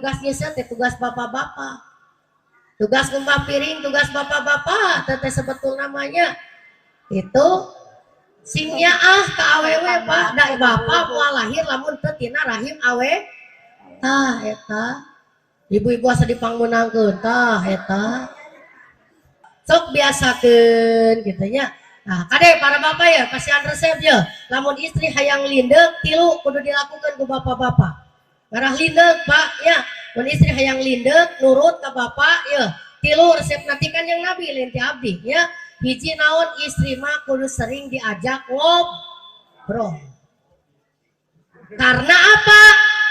tugas nyeuseut teh tugas bapak-bapak. Tugas ngumbah piring tugas bapak-bapak teh sebetul namanya. Itu sing nyaah ka awewe Pak, da bapak moal lahir lamun teu tina rahim awe. Tah eta. Ibu-ibu asa dipangmeunangkeun tah eta. Sok biasakeun kitu nya. Nah, kade para bapak ya, kasihan resep ya. Lamun istri hayang lindeuk tilu kudu dilakukan ku bapak-bapak. Ngarah lindeuk Pak ya. Mun istri hayang lindeuk nurut ka bapak ya. Tilu resep nanti kan yang Nabi lain ti abdi ya. Hiji naon istri mah kudu sering diajak ngobrol. Karena apa?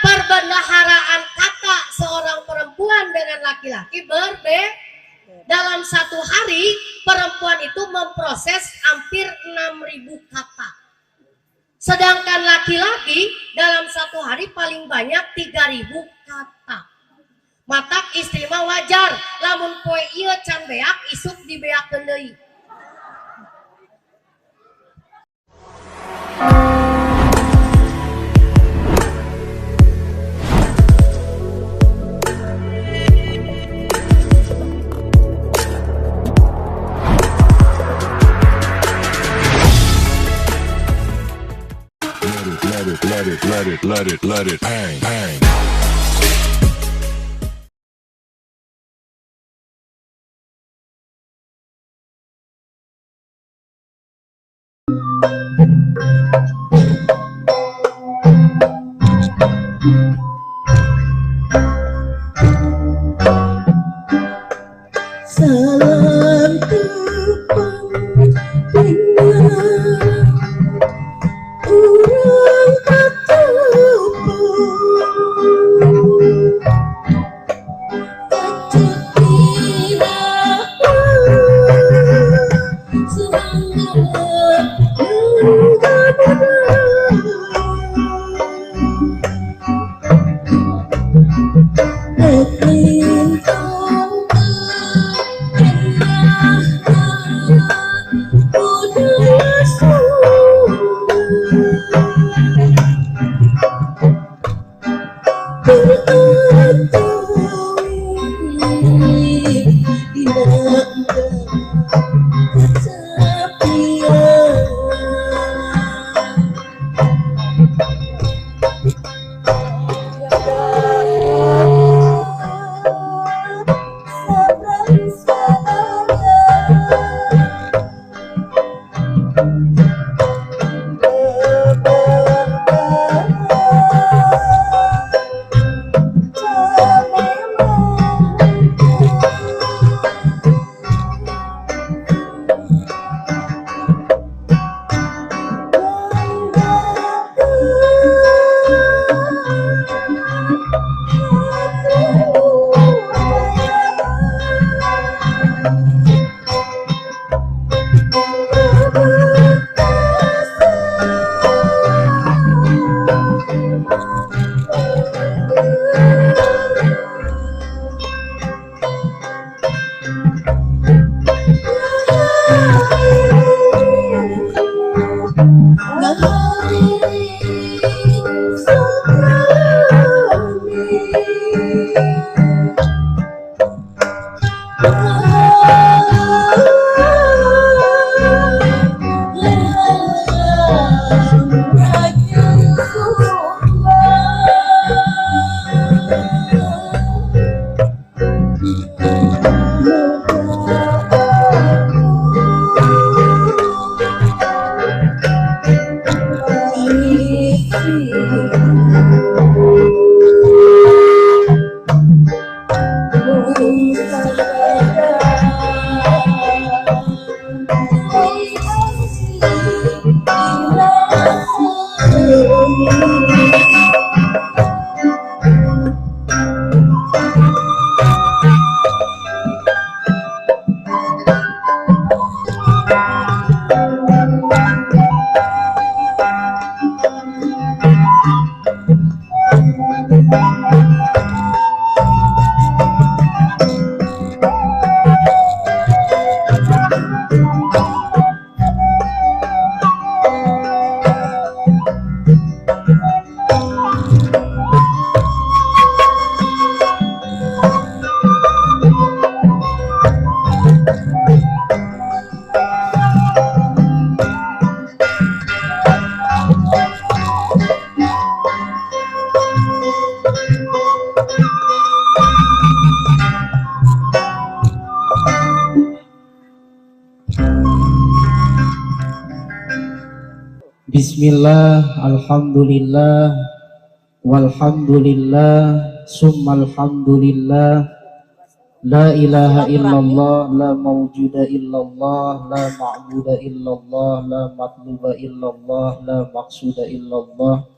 Perbendaharaan kata seorang perempuan dengan laki-laki berbeda. Dalam satu hari perempuan itu memproses hampir 6.000 kata. Sedangkan laki-laki dalam satu hari paling banyak 3.000 kata. Matak istri mah wajar lamun poe ieu can beak isuk dibeakeun deui. Let it, let it, let it, let it, bang, bang. Salam tepang dengan urang Bismillah, alhamdulillah, walhamdulillah, summalhamdulillah, la ilaha illallah, la mawjuda illallah, la ma'buda illallah, la matluba illallah, la maqsuda illallah.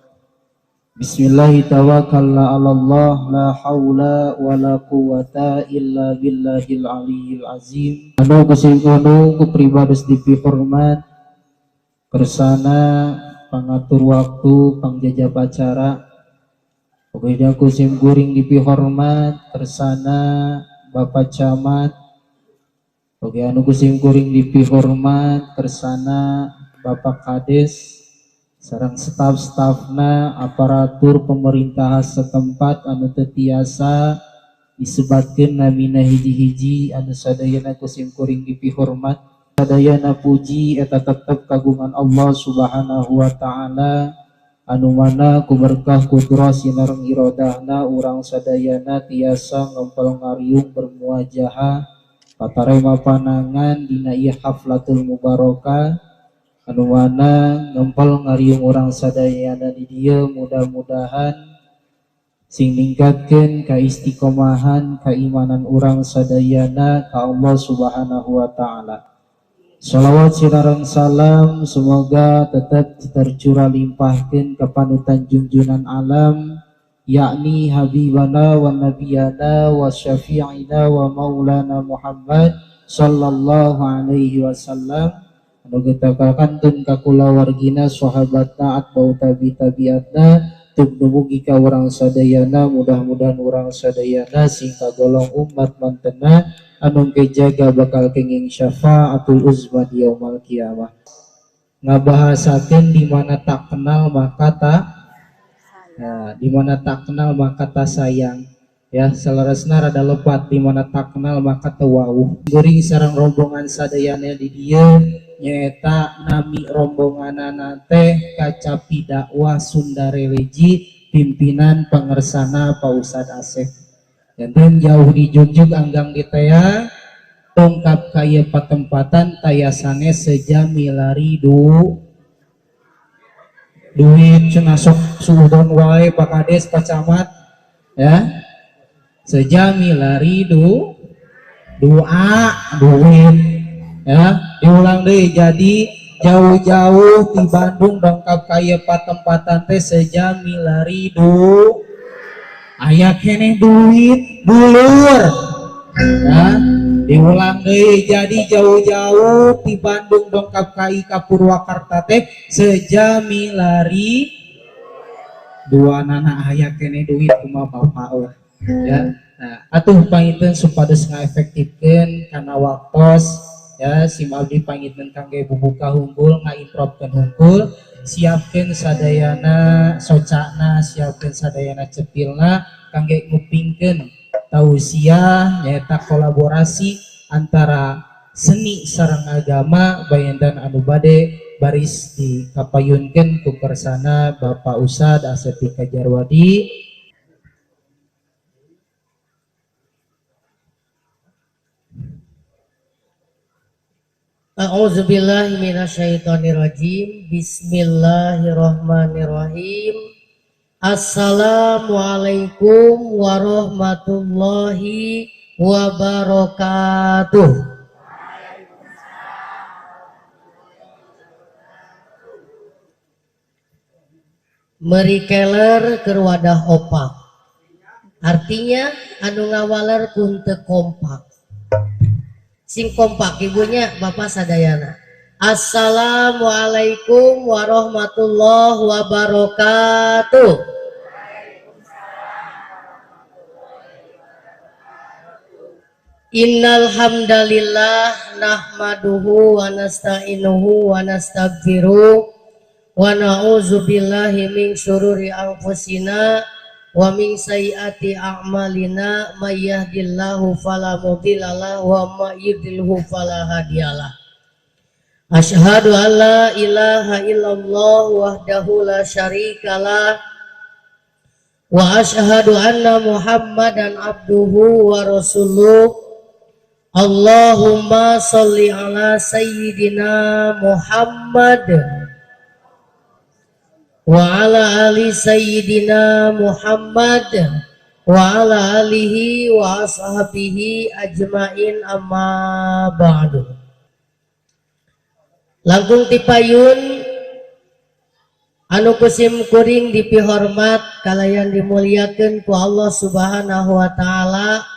Bismillahi tawakkalna ala Allah, la hawla wa la quwata illa billahil aliyyil azim. Anu kusimkono ku pribadus dipihormat kersana pangatur waktu pangjajab acara. Pokoknya kusim kuring dipihormat kersana Bapak Camat. Oke, anu kusim kuring dipihormat kersana Bapak Kades sareng staf-stafna aparatur pemerintah setempat anu teu tiasa disebatkeun namina hiji-hiji anu sadayana kusim kuring dipihormat. Sadayana puji eta tetep kagungan Allah Subhanahu wa taala anu mana ku berkah kudrah sinareng iradahna urang sadayana tiasa ngempel ngariung bermuajahah patarema panangan dina ieu haflatul mubarakah anu mana ngempel ngariung urang sadayana di dieu mudah-mudahan sing ningkatkeun kaistiqomahan keimanan urang sadayana ka Allah Subhanahu wa taala. Salawat sinareng salam semoga tetap tercurah limpahkeun ka panutan junjunan alam yakni habibana wa nabiyana wa syafi'ina wa maulana Muhammad sallallahu alaihi wasallam anu kita kantun ka kulawargina sahabatna atbau tabi tabiatna tub dumugi ka urang sadayana mudah-mudahan urang sadayana sing kagolong umat mantena anu kejaga bakal kenging syafaatul uzma di yaumal kiamah. Ngabahasakeun di mana tak kenal maka tak, nah, di mana tak kenal maka tak sayang. Ya, saleresna rada lepat di mana tak kenal maka teu wawuh. Geuring sareng rombongan sadayana di dieu nyaeta nami rombonganana teh Kacapi Dakwah Sunda Religi pimpinan pangersana Pak Ustad Asep. Janten jauh di Jugjug anggang di tea tongkap kaya patempatan taya sanes sejam milari duit cenah sok suudon wae Pak Kades Pak Camat ya sejam milari doa duit ya diulang deui jadi jauh-jauh di Bandung dongkap kaya patempatan teh sejam milari aya keneh duit dulur ya diulang deui jadi jauh-jauh di Bandung dongkap kai ka Purwakarta teh sejami lari dua nana aya keneh duit kumaha bapak lah ya. Nah atuh panginten supados ngaefektifkeun kana waktos ya sim abdi panginten kangge bubuka hungkul ngaimprobkeun hungkul siapkeun sadayana socana siapkeun sadayana cepilna kangge ngupingkeun tausiah nyaeta kolaborasi antara seni sareng agama bayandan anu bade baris dikapayunkeun ku kersana Bapak Ustad Asep Tika Jarwadi. A'udzubillahi minasyaitonirrajim. Bismillahirrahmanirrahim. Assalamualaikum warahmatullahi wabarakatuh. Meri keler keur wadah opak. Artinya anu ngawaler kun teu kompak. Sing kompak ibunya bapak sadayana. Assalamualaikum warahmatullahi wabarakatuh. Innal hamdalillah nahmaduhu wa nasta'inuhu wa nastaghfiruh wa na'udzubillahi min syururi anfusina wa min sayyiati a'malina may yahdihillahu fala mudhillalah wa may yudlilhu fala hadiyalah. Asyhadu an la ilaha illallah wahdahu la syarikalah wa asyhadu anna Muhammadan abduhu wa rasuluh. Allahumma sholli ala sayyidina Muhammad. Wa ala ali sayyidina Muhammad wa ala alihi wa ashabihi ajmain, amma ba'du. Langkung tipayun anu kusim kuring dipihormat kalayan dimuliakeun ku Allah Subhanahu wa taala,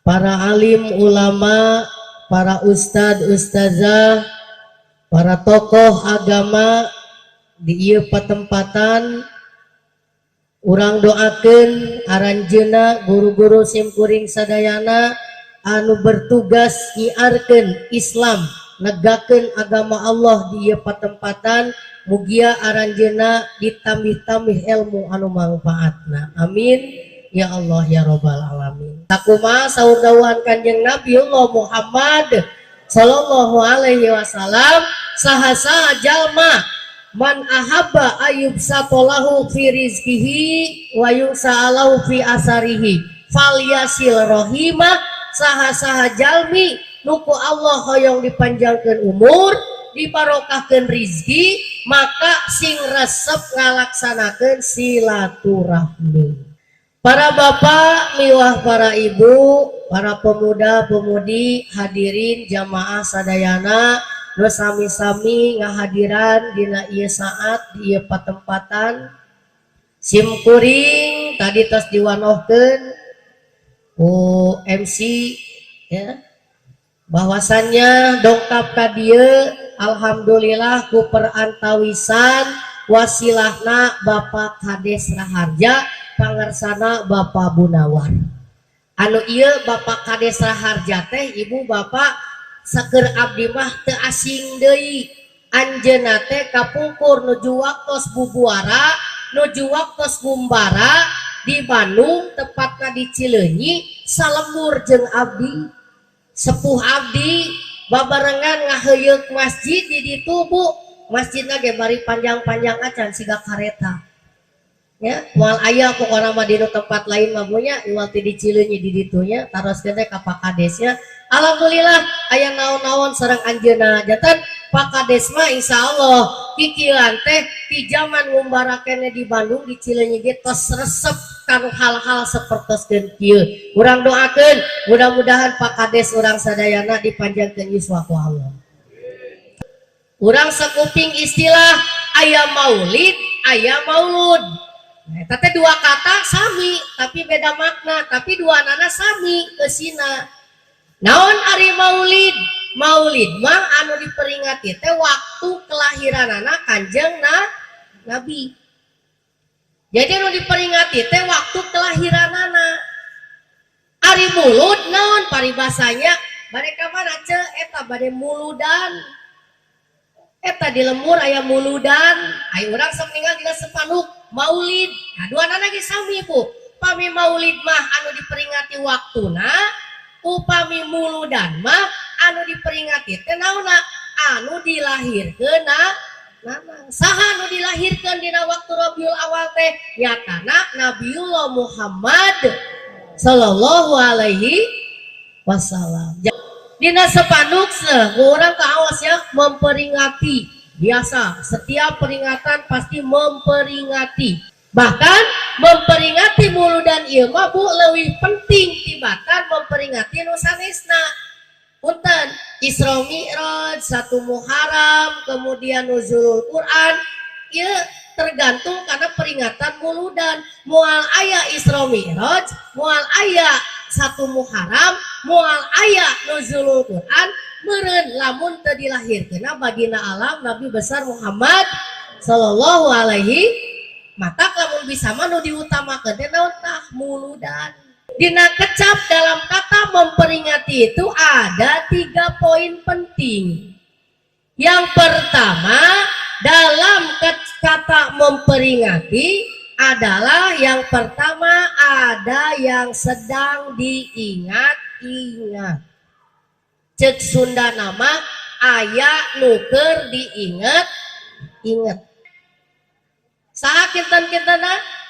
para alim ulama, para ustad ustazah, para tokoh agama di ieu patempatan. Urang doakeun aranjeuna guru-guru simkuring sadayana anu bertugas nyiarkeun Islam, negakeun agama Allah di ieu patempatan, mugia aranjeuna ditambih-tambih ilmu anu mangfaatna. Amin ya Allah ya robbal alamin. Sakumaha saur dawuhan Kanjeng Nabi Allah Muhammad sallallahu alaihi wasallam, saha-saha jalma man ahabba ayub satolahu fi rizkihi wa yusa'alahu fi asarihi falyasil rohimah. Saha-saha jalmi nuku Allah hoyong dipanjangkeun umur, dibarokahkeun rizki, maka sing resep ngalaksanakeun silaturahmi. Para bapak miwah para ibu, para pemuda-pemudi, hadirin jamaah sadayana nu sami-sami ngahadiran dina ieu saat di ieu patempatan. Simkuring tadi tos diwanohkeun ku MC ya, bahwasannya dongkap ka dieu alhamdulillah ku perantawisan wasilahna Bapak Kades Raharja, pangersana Bapak Bunawar. Anu ieu Bapak Kades Raharja teh ibu bapak saker abdi mah teu asing deui. Anjeunna teh kapungkur nuju waktos bubuara, nuju waktos gumbara di Bandung, tepatna di Cileunyi, salembur jeung abdi, sepuh abdi babarengan ngaheuyeuk masjid di ditu bu. Masjidna ge bari panjang-panjang acan siga kareta ya, moal aya pokona mah di tempat lain mah nya, iwal ti di Cileunyi di ditu nya, taroskeun teh ka Pak Kadesnya. Alhamdulillah aya naon-naon sareng anjeunna. Janten Pak Kades mah insyaallah kikieuan teh ti jaman ngumbara keneh di Bandung di Cileunyi ge tos resep kanu hal-hal sapertoskeun kieu. Urang doakeun mudah-mudahan Pak Kades urang sadayana dipanjangkeun yuswa ku Allah. Urang sakuping istilah aya maulid, aya maulud. Nah, teh dua kata sami tapi beda makna, tapi dua nana sami kesina. Naon ari maulid? Maulid mah anu diperingati teh waktu kelahiran anak Kanjeng Nabi. Jadi anu diperingati teh waktu kelahiran anak. Ari mulud naon paribasanya? Bade ka mana ce eta bade muludan. Eta di lembur aya muludan. Ayo urang sok ninggal dina sepanduk maulid. Nah, dua nana ge sami bu. Pami maulid mah anu diperingati waktuna, upami muludan mah anu diperingati teh naonna anu dilahirkeun nana. Saha anu dilahirkeun dina waktu Rabiul Awal teh? Nyatana Nabiullah Muhammad sallallahu alaihi wasallam. Dina sepanduk urang kawas ya memperingati. Biasa setiap peringatan pasti memperingati. Bahkan memperingati muludan ieu mah bu leuwih penting tibatan memperingati nu sanesna. Punten, Isra Mi'raj, 1 Muharram, kemudian nuzulul Quran, ieu tergantung karena peringatan muludan. Moal aya Isra Mi'raj, moal aya 1 Muharram, moal aya nuzulul Quran, meureun lamun teu dilahirkeun baginda alam Nabi besar Muhammad sallallahu alaihi. Maka lamun bisa mah nu diutamakeun teh naon tah muludan. Dina kecap dalam kata memperingati itu ada 3 poin penting. Yang pertama, dalam kata memperingati adalah yang pertama ada yang sedang diingat-ingat. Cek Sunda nama aya nu keur diinget-inget. Saha kinten-kintena?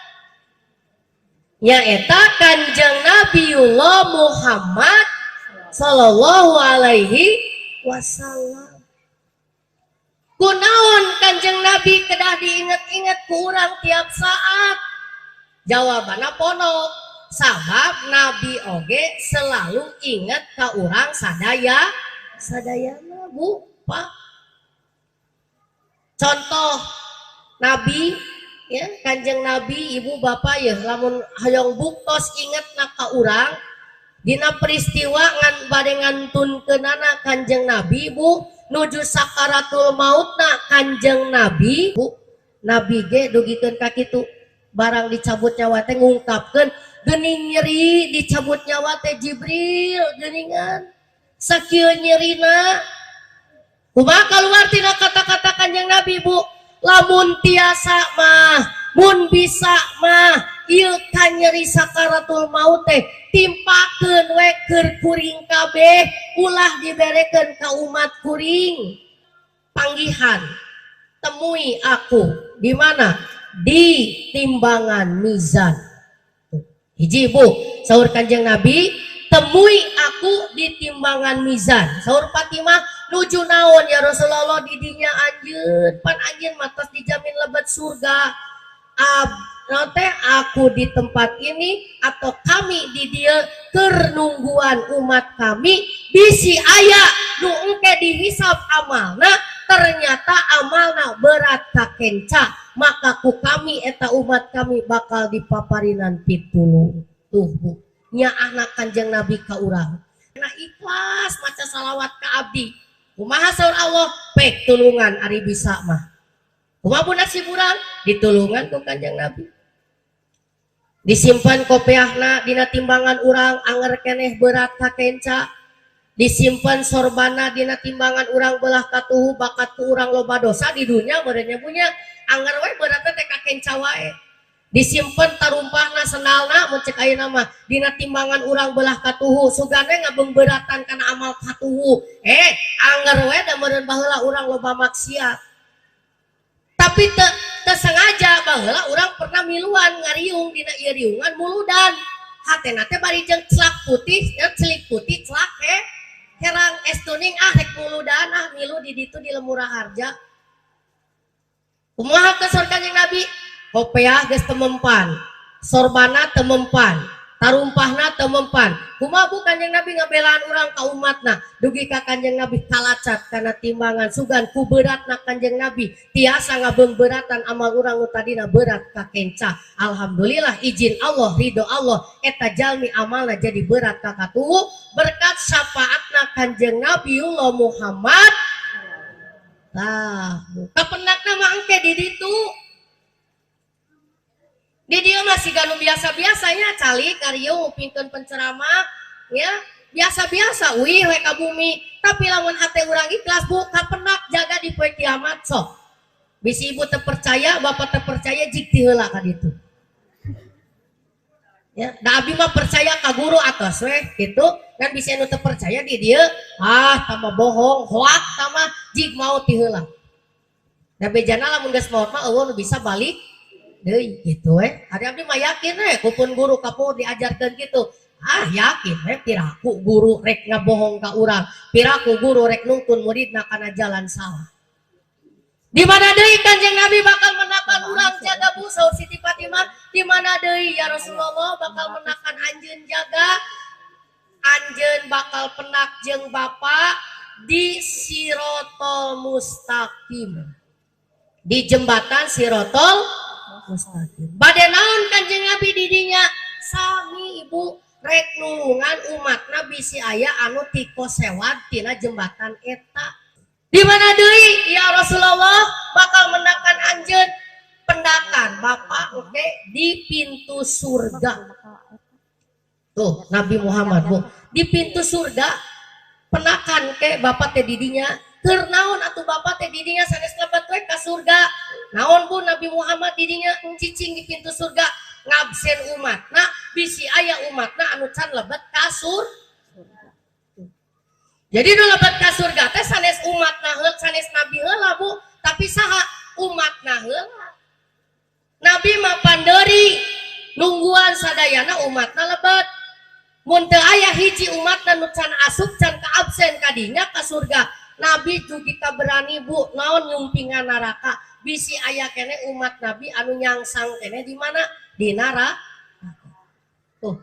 Nyaeta Kanjeng Nabiullah Muhammad sallallahu alaihi wasallam. Kunaon Kanjeng Nabi kedah diinget-inget ku urang tiap saat? Jawabanna pondok, sabab Nabi oge selalu inget ka urang sadaya sadayana, Bu, Pak. Contoh Nabi ya, Kanjeng Nabi, Ibu, Bapak ya, lamun hoyong buktos inget na ka urang dina peristiwa ngan bade ngantunkeunana Kanjeng Nabi, Bu, nuju sakaratul mautna Kanjeng Nabi, Bu. Nabi ge dugikeun ka kitu, barang dicabut nyawa teh ngungkapkeun geuning nyeri dicabut nyawa teh Jibril geuningan sakieu nyerina. Kumaha kaluar tina kata-kata Kanjeng Nabi, Bu? Lamun tiasa mah, mun bisa mah, ieu kanyeri sakaratul maut teh timpakeun we keur kuring kabeh, ulah diberekeun ka umat kuring. Panggihan, temui aku di mana? Di timbangan mizan. Hiji, Bu, saur Kanjeng Nabi, temui aku di timbangan mizan. Saur Fatimah, nuju naon ya Rasulullah didinya anjeun? Pan anjeun mah tos dijamin lebet surga. Ab teh aku di tempat ini atau kami di dieu keur nungguan umat kami, bisi aya nu engke dihisab amalna, ternyata amalna berat kakenca, maka ku kami eta umat kami bakal dipaparinan pitulung. Tuh, Bu, nyaahna Kanjeng Nabi ka urang. Nah, ikhlas maca salawat ka abdi, kumaha saur Allah? Pek tulungan ari bisa mah. Kumaha, Bu, nasib urang? Ditulungan ku Kanjeng Nabi, disimpan kopeahna dina timbangan urang, anger keneh berat kakenca. Disimpan sorbana dina timbangan urang belah katuhu, bakat ku urang loba dosa di dunia meureun punya, anger we beratna teh kakenca wae. Disimpan tarumpahna, sendalna mun cek ayeuna mah, dina timbangan urang belah katuhu, sugane ngabeungbeuratan kana amal katuhu. Anger we da meureun baheula urang loba maksiat, tapi teu sengaja baheula urang pernah miluan ngariung dina ieu riungan muludan, hatena teh bari jeung celak putih ya, celik putih, celak herang, es tuning, ah rek muludan ah, milu di ditu di Lemur Harja. Kumaha saur Kanjeng Nabi? Kopeah geus temempan, sorbana temempan, tarumpahna temempan. Kumaha, Bu, Kanjeng Nabi ngabelaan urang ka umatna? Dugi ka Kanjeng Nabi kalacat kana timbangan, sugan ku beratna Kanjeng Nabi tiasa ngabeungbeuratan amal urang nu tadina berat ka kenca. Alhamdulillah, izin Allah, ridho Allah, eta jalmi amalna jadi berat ka katuhu berkat syafaatna Kanjeng Nabiullah Muhammad. Tah, kapendakna mah engke di ditu. Di dieu masih ganu biasa-biasanya, calik ngariung ngupingkeun penceramah ya, biasa-biasa uih we ka bumi. Tapi lamun hate urang ikhlas, Bu, kapendak jaga di poe kiamat. Sok bisi ibu terpercaya, bapak terpercaya, jik ti heula ka ditu ya. Da abi mah percaya ka guru atos we gitu kan. Bisa nu teu percaya di dieu, ah tama bohong, hoak tama, jik mau ti heula. Da bejana lamun geus maot mah euweuh nu bisa balik deui gitu we. Ari abdi mah yakin we kupun guru kapur diajarkeun gitu. Ah, yakin we, piraku guru rek ngabohong ka urang, piraku guru rek nungtun muridna kana jalan salah. Di mana deui Kanjeng Nabi bakal menakan urang jaga, Bu? Saur Siti Fatimah, di mana deui ya Rasulullah bakal menakan anjeun jaga? Anjeun bakal penak jeung bapak di Sirotol Mustaqim, di jembatan Sirotol Mustaqim. Bade naon Kanjeng Nabi didinya? Sami, Ibu, rek nulungan umatna bisi aya anu tiko sewad tina jembatan eta. Di mana deui ya Rasulullah bakal mendakan anjeun? Pendakan bapak oke di pintu surga. Tuh Nabi Muhammad, Bu, di pintu surga penakan ke bapak teh didinya. Keur naon atuh bapak teh didinya sanes lebet we ka surga? Naon, Bu, Nabi Muhammad didinya cicing di pintu surga? Ngabsen umatna bisi aya umatna anu can lebet ka surga. Jadi nu lebet ka surga teh sanes umatna heula, sanes Nabi heula, Bu, tapi saha? Umatna heula. Nabi mah panderi nungguan sadayana umatna lebet. Mun teu aya hiji umatna nu can asup, can ka absen kadinya ka surga. Nabi dugi ka berani bu naon nyumpingan neraka bisi aya keneh umat Nabi anu nyangsang keneh di mana di neraka. Tuh.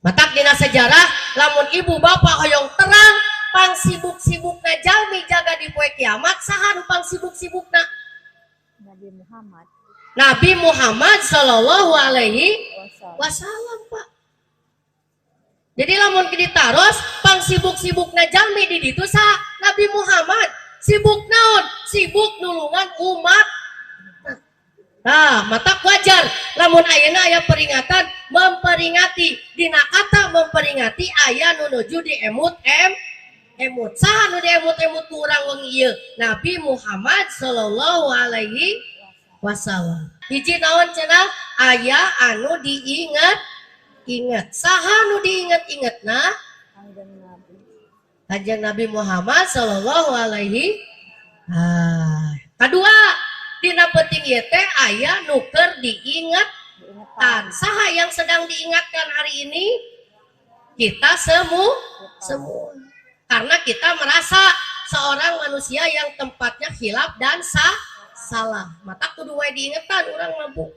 Matak dina sejarah lamun ibu bapak hoyong terang pang sibuk-sibukna jalmi jaga di poe kiamat saha nu pang sibuk-sibukna? Nabi Muhammad. Nabi Muhammad sallallahu alaihi wasallam Pak. Jadi lamun ditaros pang sibuk-sibukna jalmi di ditu saha? Nabi Muhammad. Sibuk naon? Sibuk nulungan umat. Nah, matak wajar lamun ayeuna aya peringatan memperingati dina kata memperingati aya nu nuju di emut emut. Saha nu diemut-emut ku urang wengi ieu? Nabi Muhammad sallallahu alaihi wasallam. Hiji naon cenah? Aya anu diinget-inget. Saha nu diinget-ingetna? Kanjeng Nabi Muhammad sallallahu alaihi. Ah, kadua dina penting ieu teh aya nu keur diingetan. Saha yang sedang diingatkan hari ini? Kita semua. Karena kita merasa seorang manusia yang tempatnya khilaf dan salah. Mata kudu wae diingetan urang mah bu.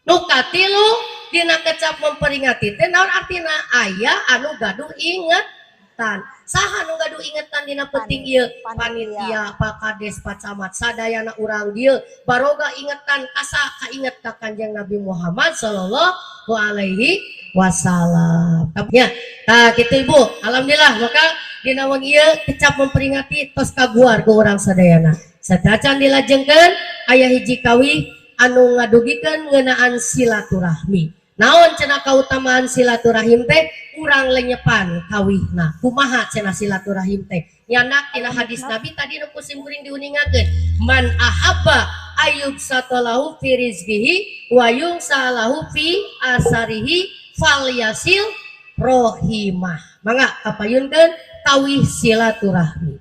Nu katilu dina kecap memperingati teh naon artina? Aya anu gaduh ingetan. Saha nu gaduh ingetan dina penting ieu? Panitia, Pak Kades, Pak Camat, sadayana urang dieu baroga ingetan kasa kainget ka Kanjeng Nabi Muhammad sallallahu alaihi wasallam. Ya, tah kitu Ibu. Alhamdulillah maka dina wengi ieu kecap memperingati tos kaguar ku urang sadayana. Satacan dilajengkeun aya hiji kawih anu ngadugikeun ngeunaan silaturahmi. Naon cenah kautamaan silaturahim teh? Urang lenyepan kawihna. Kumaha cenah silaturahim teh? Nyanak tina hadis Nabi tadi nu ku simkuring diuningakeun. Man ahabba ayyub satalahu fi rizqihi wa yungsalahu fi asarihi falyasil rohimah. Mangga kapayunkeun kawih silaturahmi.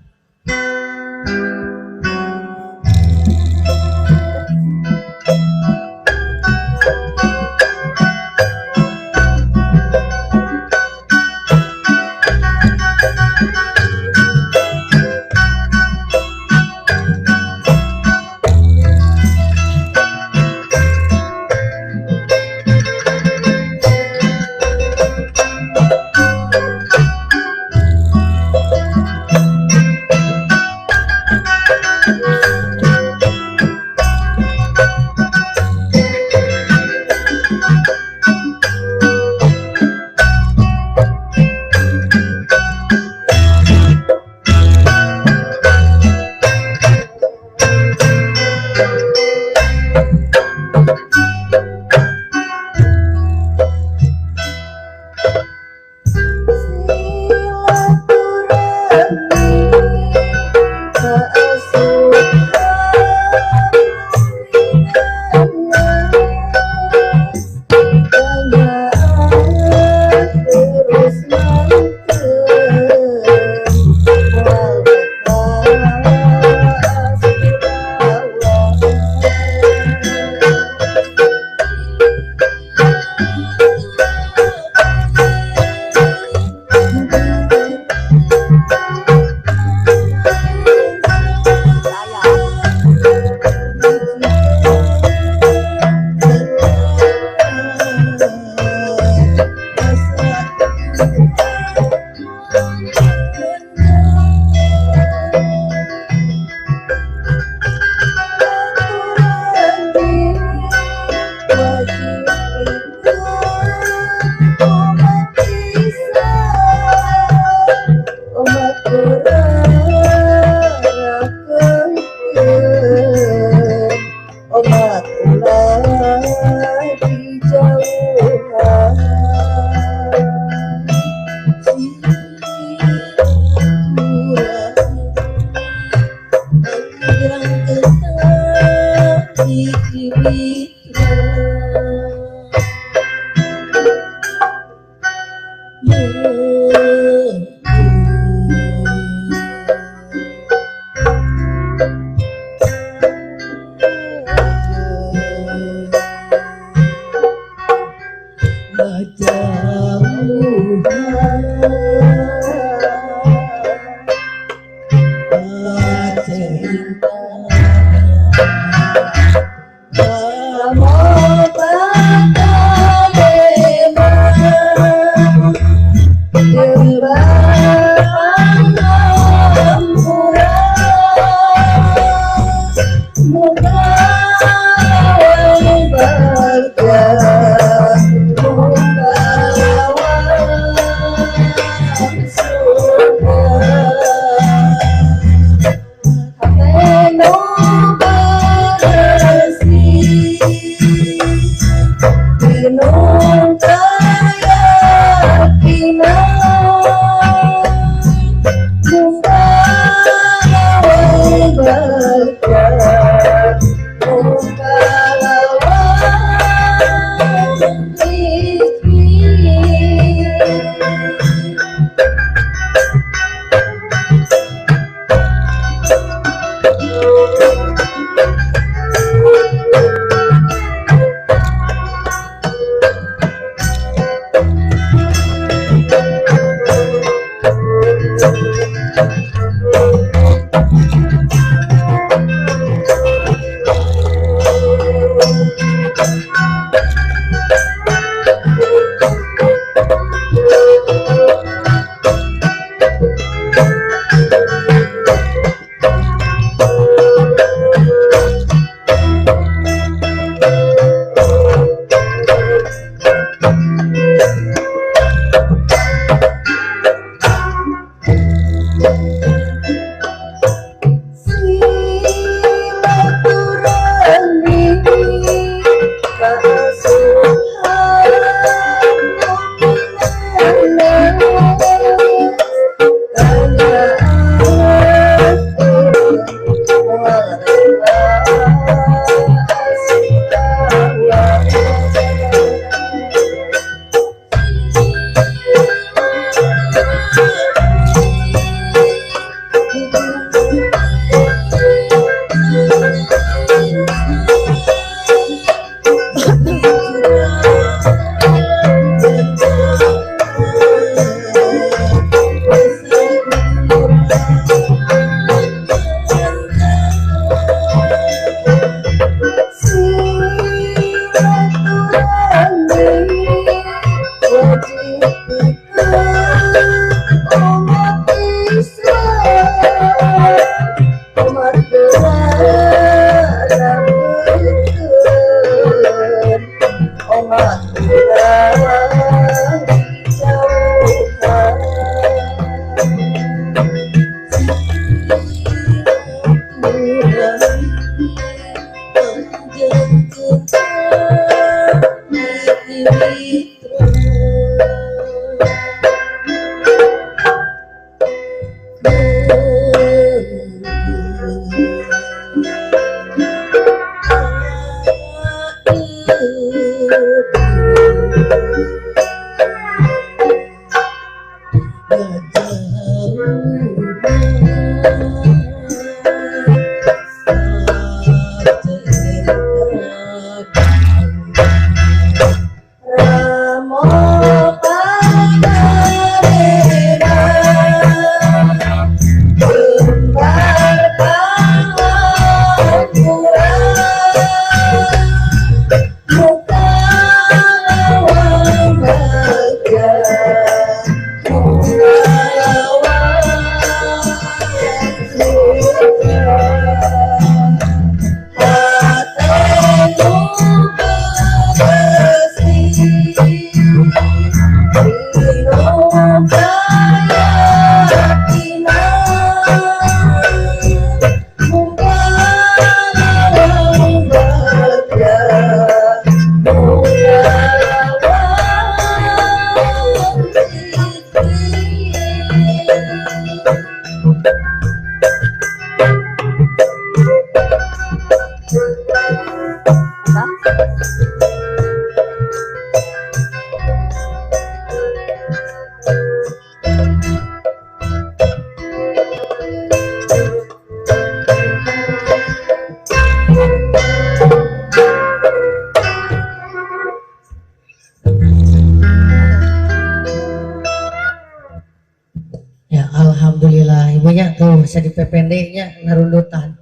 Tuh bisa di PPD-nya ngarundutan.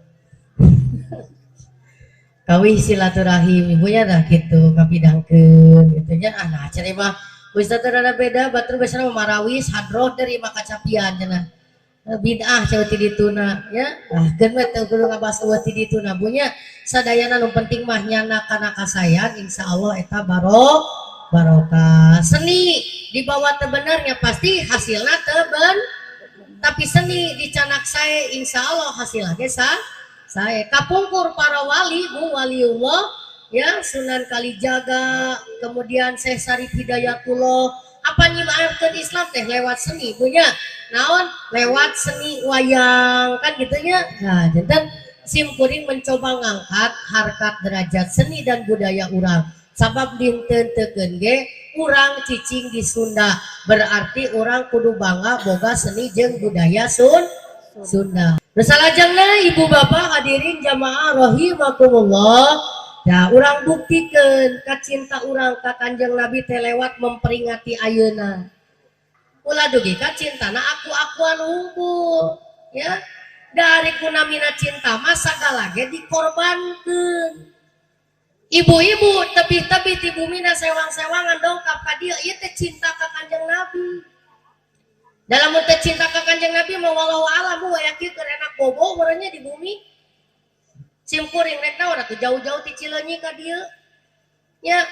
Kawih silaturahim ibunya dah gitu kapidangkeun gitu nya. Ah nah cari mah geus teu rada beda batur biasana mah marawis hadroh dari mah kacapian cenah. Bid'ah ceuh ti dituna nya. Ah keun we teu kudu ngabahas eueuh ti dituna bunya sadayana nu penting mah nyana kana kasayan insyaallah eta barokah. Seni dibawa teu benernya pasti hasilna teu ben. Tapi seni dicanak saya insya Allah hasilnya sah saya kapungkur para wali bu waliullah ya Sunan Kalijaga kemudian Syekh Syarif Hidayatullah apa nyimaarkeun Islam teh lewat seni punya naon lewat seni wayang kan gitunya. Nah janten simkuring mencoba ngangkat harkat derajat seni dan budaya urang sabab dinten teukeun ge urang cicing di Sunda berarti orang kudu bangga boga seni jeung budaya Sunda. Salajengna ibu bapak hadirin jamaah rahimakumullah. Ya urang buktikeun kacinta urang ka Kanjeng Nabi teh lewat memperingati ayeuna. Ulah dugi ka cintana aku-akuan hungkul ya. Dari kunamina cinta mah sagala ge dikorbankeun. Ibu-ibu tebih-tebih ti bumina sewang-sewangan dongkap ka dieu ieu teh cinta ka Kanjeng Nabi. Dalam mun teh cinta ka Kanjeng Nabi mah wallahu alam aya kieu keur enak bobo meureunnya di bumi. Sim kuring rek naon atuh jauh-jauh ti Cileunyi ka dieu. Nya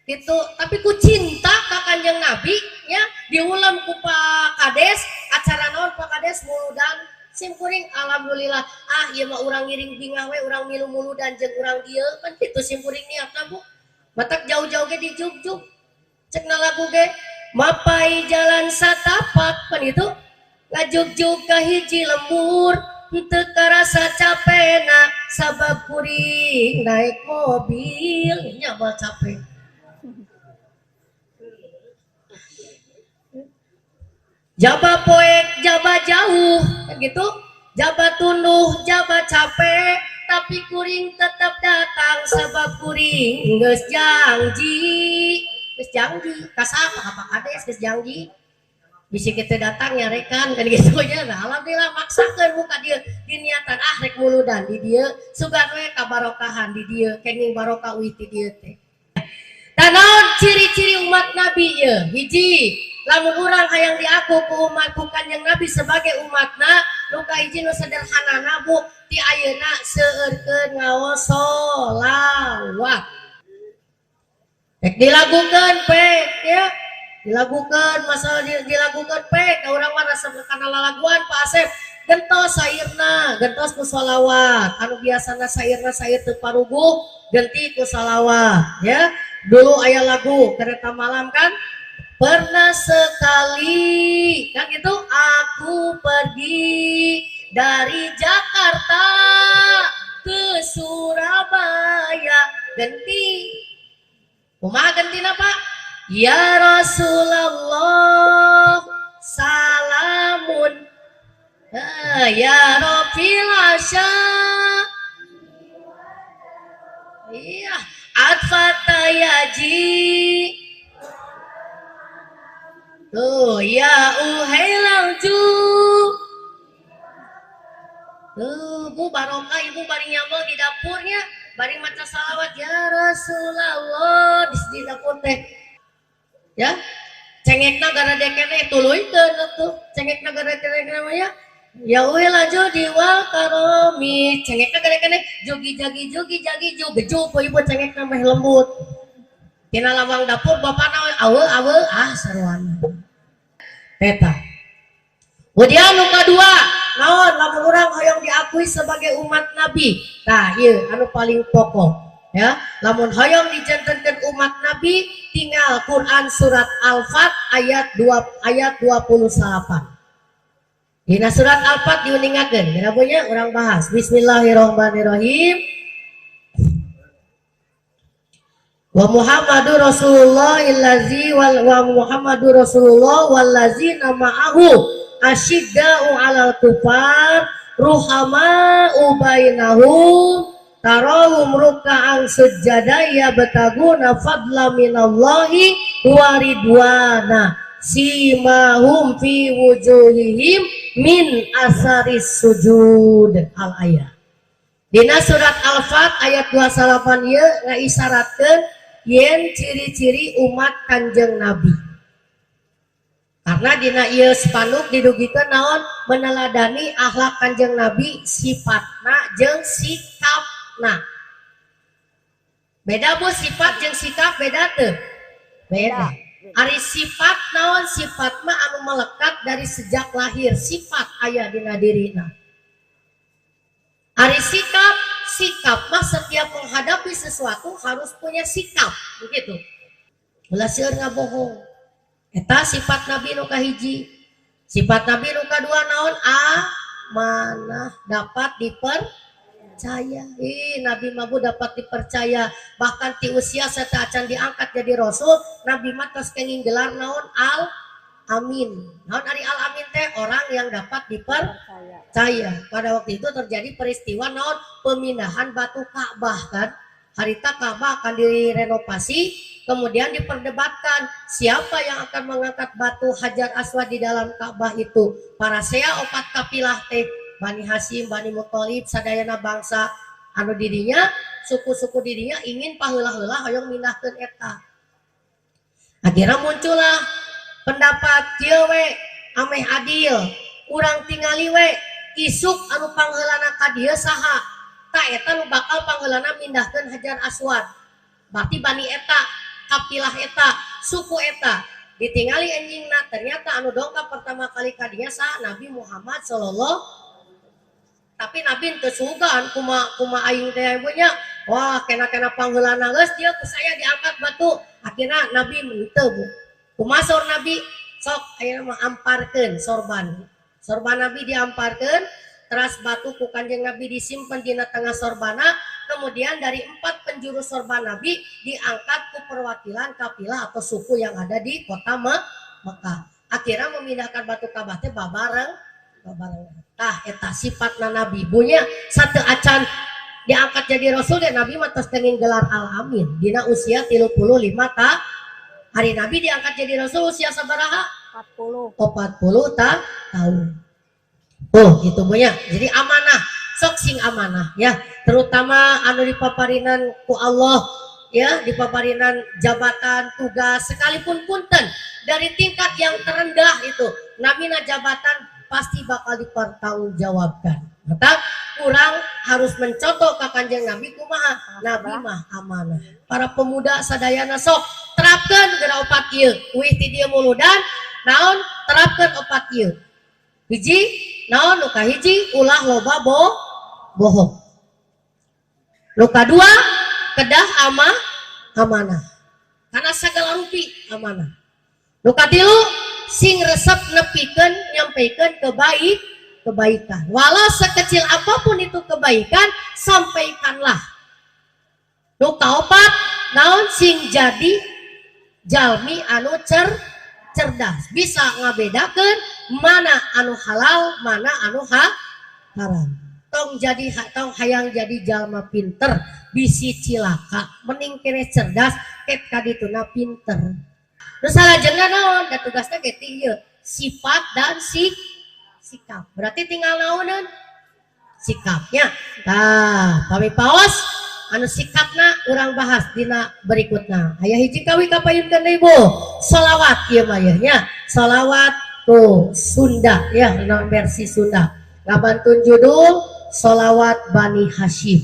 gitu, tapi ku cinta ka Kanjeng Nabi nya diulam ku Pak Kades, acara naon Pak Kades muludan. Sim kuring alhamdulillah ah ieu mah urang ngiring bingah we urang milu muludan jeung urang dieu kan kitu sim kuring niatna Bu. Matak jauh-jauh ge dijugjug. Cekna lagu ge mapai jalan satapak kan itu ngajugjug ka hiji lembur henteu karasa capena sabab kuring naik mobil nya mah capek. Jaba poek, jaba jauh, kan gitu. Jaba tunduh, jaba capek, tapi kuring tetap datang sebab kuring geus janji. Geus janji, ka saha ka Pak Kades geus janji. Bisi kitu datang nyarekan kan gitu nya. Nah, alhamdulillah maksakeun buka dieu diniatan ah rek muludan di dieu, sugan we kabarokahan di dieu, kenging barokah uih ti dieu teh. Tah naon ciri-ciri umat Nabi ieu? Hiji, lamun urang hayang diaku ku umat ku Kanjeng Nabi sebagai umatna, nu kahiji nu sederhanana Bu, ti ayeuna seueurkeun ngaos sholawat. Rek dilagukeun pek ya, dilagukeun masalah dilagukeun pek, ka urang mah resep kana lalaguan Pak Asep. Gentos sairna, gentos ku sholawat. Anu biasana sairna sair teu paruguh, genti ku sholawat ya. Dulu aya lagu Kereta Malam kan, pernah sekali kan gitu, aku pergi dari Jakarta ke Surabaya, genti kumaha gentina Pak? Ya Rasulullah salamun ya Rabbil asya iya atfatayaji tuh ya uhelalju tuh Bu barokah ibu bari nyambel di dapurnya bari maca salawat ya Rasulullah di dapur teh ya cengekna gara dekene tuluykeun atuh cengekna gara dekene namanya ya uhelaju diwal karomi cengekna gara dekene jugi jagi jugi jagi jugi ibu cengekna meh lembut tina lawang dapur bapana awe awe ah seruan teta. Kemudian nu kadua naon lamun urang hoyong diakui sebagai umat Nabi, tah ieu anu paling pokok ya, lamun hoyong dijantenkeun umat Nabi tinggal Quran surat Al-Fat ayat 2 ayat 28. Dina surat Al-Fat diuningakeun, dina punya urang bahas. Bismillahirrahmanirrahim. Wa Muhammadur Rasulullah illazi wal wa Muhammadur Rasulullah wallazina ma'ahu asyidda'u 'alal kufar ruhama'u bainahum tarahum ruk'an sujada yabtaguna fadla minallahi wa ridwana simahum fi wujuhihim min asaris sujud. Al ayat dina surat Al-Fat ayat 28 ieu ngaisaratkeun yen ciri-ciri umat Kanjeng Nabi. Karena dina ieu spanduk didugikeun naon meneladani akhlak Kanjeng Nabi, sifatna jeung sikapna. Beda Bu sifat jeung sikap beda teu? Beda. Ari sifat naon sifat mah anu melekat dari sejak lahir, sifat aya dina dirina. Ari sikap, sikap mah setiap menghadapi sesuatu harus punya sikap, begitu. Ulah seueur ngabohong. Eta sifat Nabi nu kahiji. Sifat Nabi nu kadua naon? Amanah, dapat dipercaya. Ih, Nabi mah Bu dapat dipercaya. Bahkan ti usia sateuacan diangkat jadi rasul, Nabi mah tos kenging gelar naon? Al Amin. Naon ari Al Amin teh orang yang dapat dipercaya. Pada waktu itu terjadi peristiwa naon pemindahan batu Ka'bah kan. Harita Ka'bah akan direnovasi, kemudian diperdebatkan siapa yang akan mengangkat batu Hajar Aswad di dalam Ka'bah itu. Para sea opat kapilah teh Bani Hasyim, Bani Muthalib, sadayana bangsa anu didinya Suku-suku dirinya ingin paheula-heula hoyong mindahkeun eta. Akhirnya muncullah pendapat kieu we ameh adil, urang tingali we isuk anu pangheulana ka dieu saha? Ta eta nu bakal pangheulana mindahkeun Hajar Aswad. Berarti bani eta, kapilah eta, suku eta. Ditingali anjingna ternyata anu dongkap pertama kali ka dinya saha? Nabi Muhammad sallallahu. Tapi Nabi teu sugan kuma aing teh nya. Wah, kena-kena pangheulana geus dieu ku saya diangkat batu. Akhirna Nabi henteu Bu. Kumaha saur Nabi? Sok ayeuna mah amparkeun sorban. Sorban Nabi diamparkeun, teras batu ku Kanjeng Nabi disimpen dina tengah sorbana, kemudian dari 4 penjuru sorban Nabi diangkat ku perwakilan kafilah atau suku yang ada di kota Mekah. Akhirnya memindahkan batu Ka'bah teh babareng babareng. Tah eta sifatna Nabi bunya satu acan diangkat jadi rasul ya Nabi mah tos kenging gelar Al-Amin dina usia 35 ta. Hari Nabi diangkat jadi rasul usia sabaraha? 40. 40 tahun. Oh gitu bunya. Jadi amanah, sok sing amanah ya, terutama anu dipaparinan ku Allah ya, dipaparinan jabatan tugas sekalipun punten dari tingkat yang terendah itu namina jabatan pasti bakal dipertanggungjawabkan. Maka kurang harus mencontoh ka Kanjeng Nabi kumaha? Nabi mah amanah. Para pemuda sadayana sok terapkeun geura opat ieu. Uih ti dieu muludan naon terapkeun opat ieu. Hiji naon nu kahiji ulah loba bohong. Nu kadua kedah amanah. Karena segala rupi amanah. Nu katilu sing resep nepikeun nyampaikan kebaikan. Walau sekecil apapun itu kebaikan, sampaikanlah. Nu kaopat naon sing jadi jalmi anu cerdas, bisa ngabedakeun mana anu halal, mana anu haram. Tong jadi tong hayang jadi jalma pinter, bisi cilaka, mending kene cerdas ket kadituna pinter. Nu salajengna naon? Da tugasna ge ieu, sifat dan sikap. Berarti tinggal naoneun? Sikapnya. Tah, pami paos anu sikapna urang bahas dina berikutna. Aya hiji kawi kapayunkeun deui Bu. Salawat ieu mah yeuh nya. Salawat tuh Sunda ya, versi Sunda. Ngabantun judul Salawat Bani Hasyim.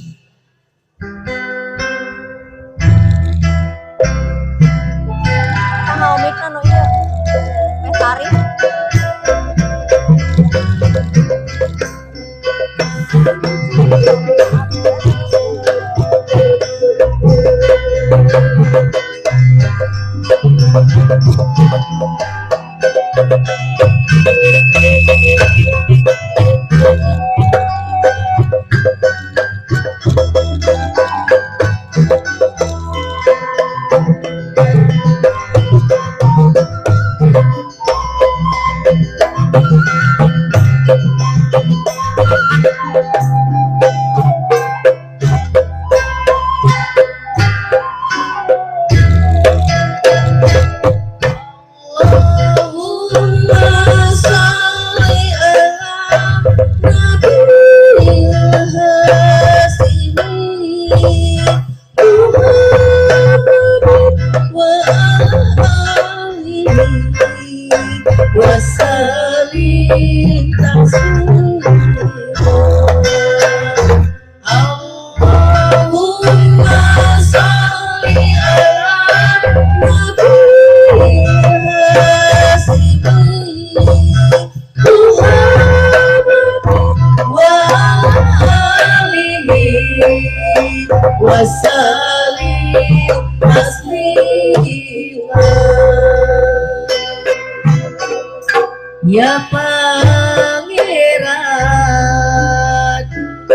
Ya Pangeran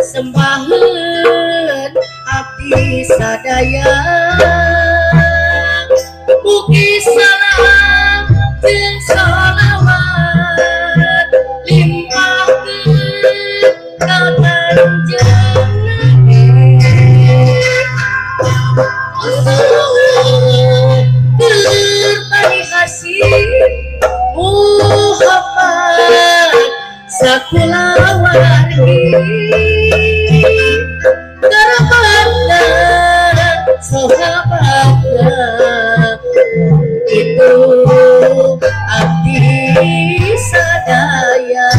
sembahan abdi sadaya mugi salam jeung sholawat limpahkeun ka Kanjeng Nabi keur Bani Hasyim Muhammad sakulawargi karamatna sahabatna itu abdi sadaya.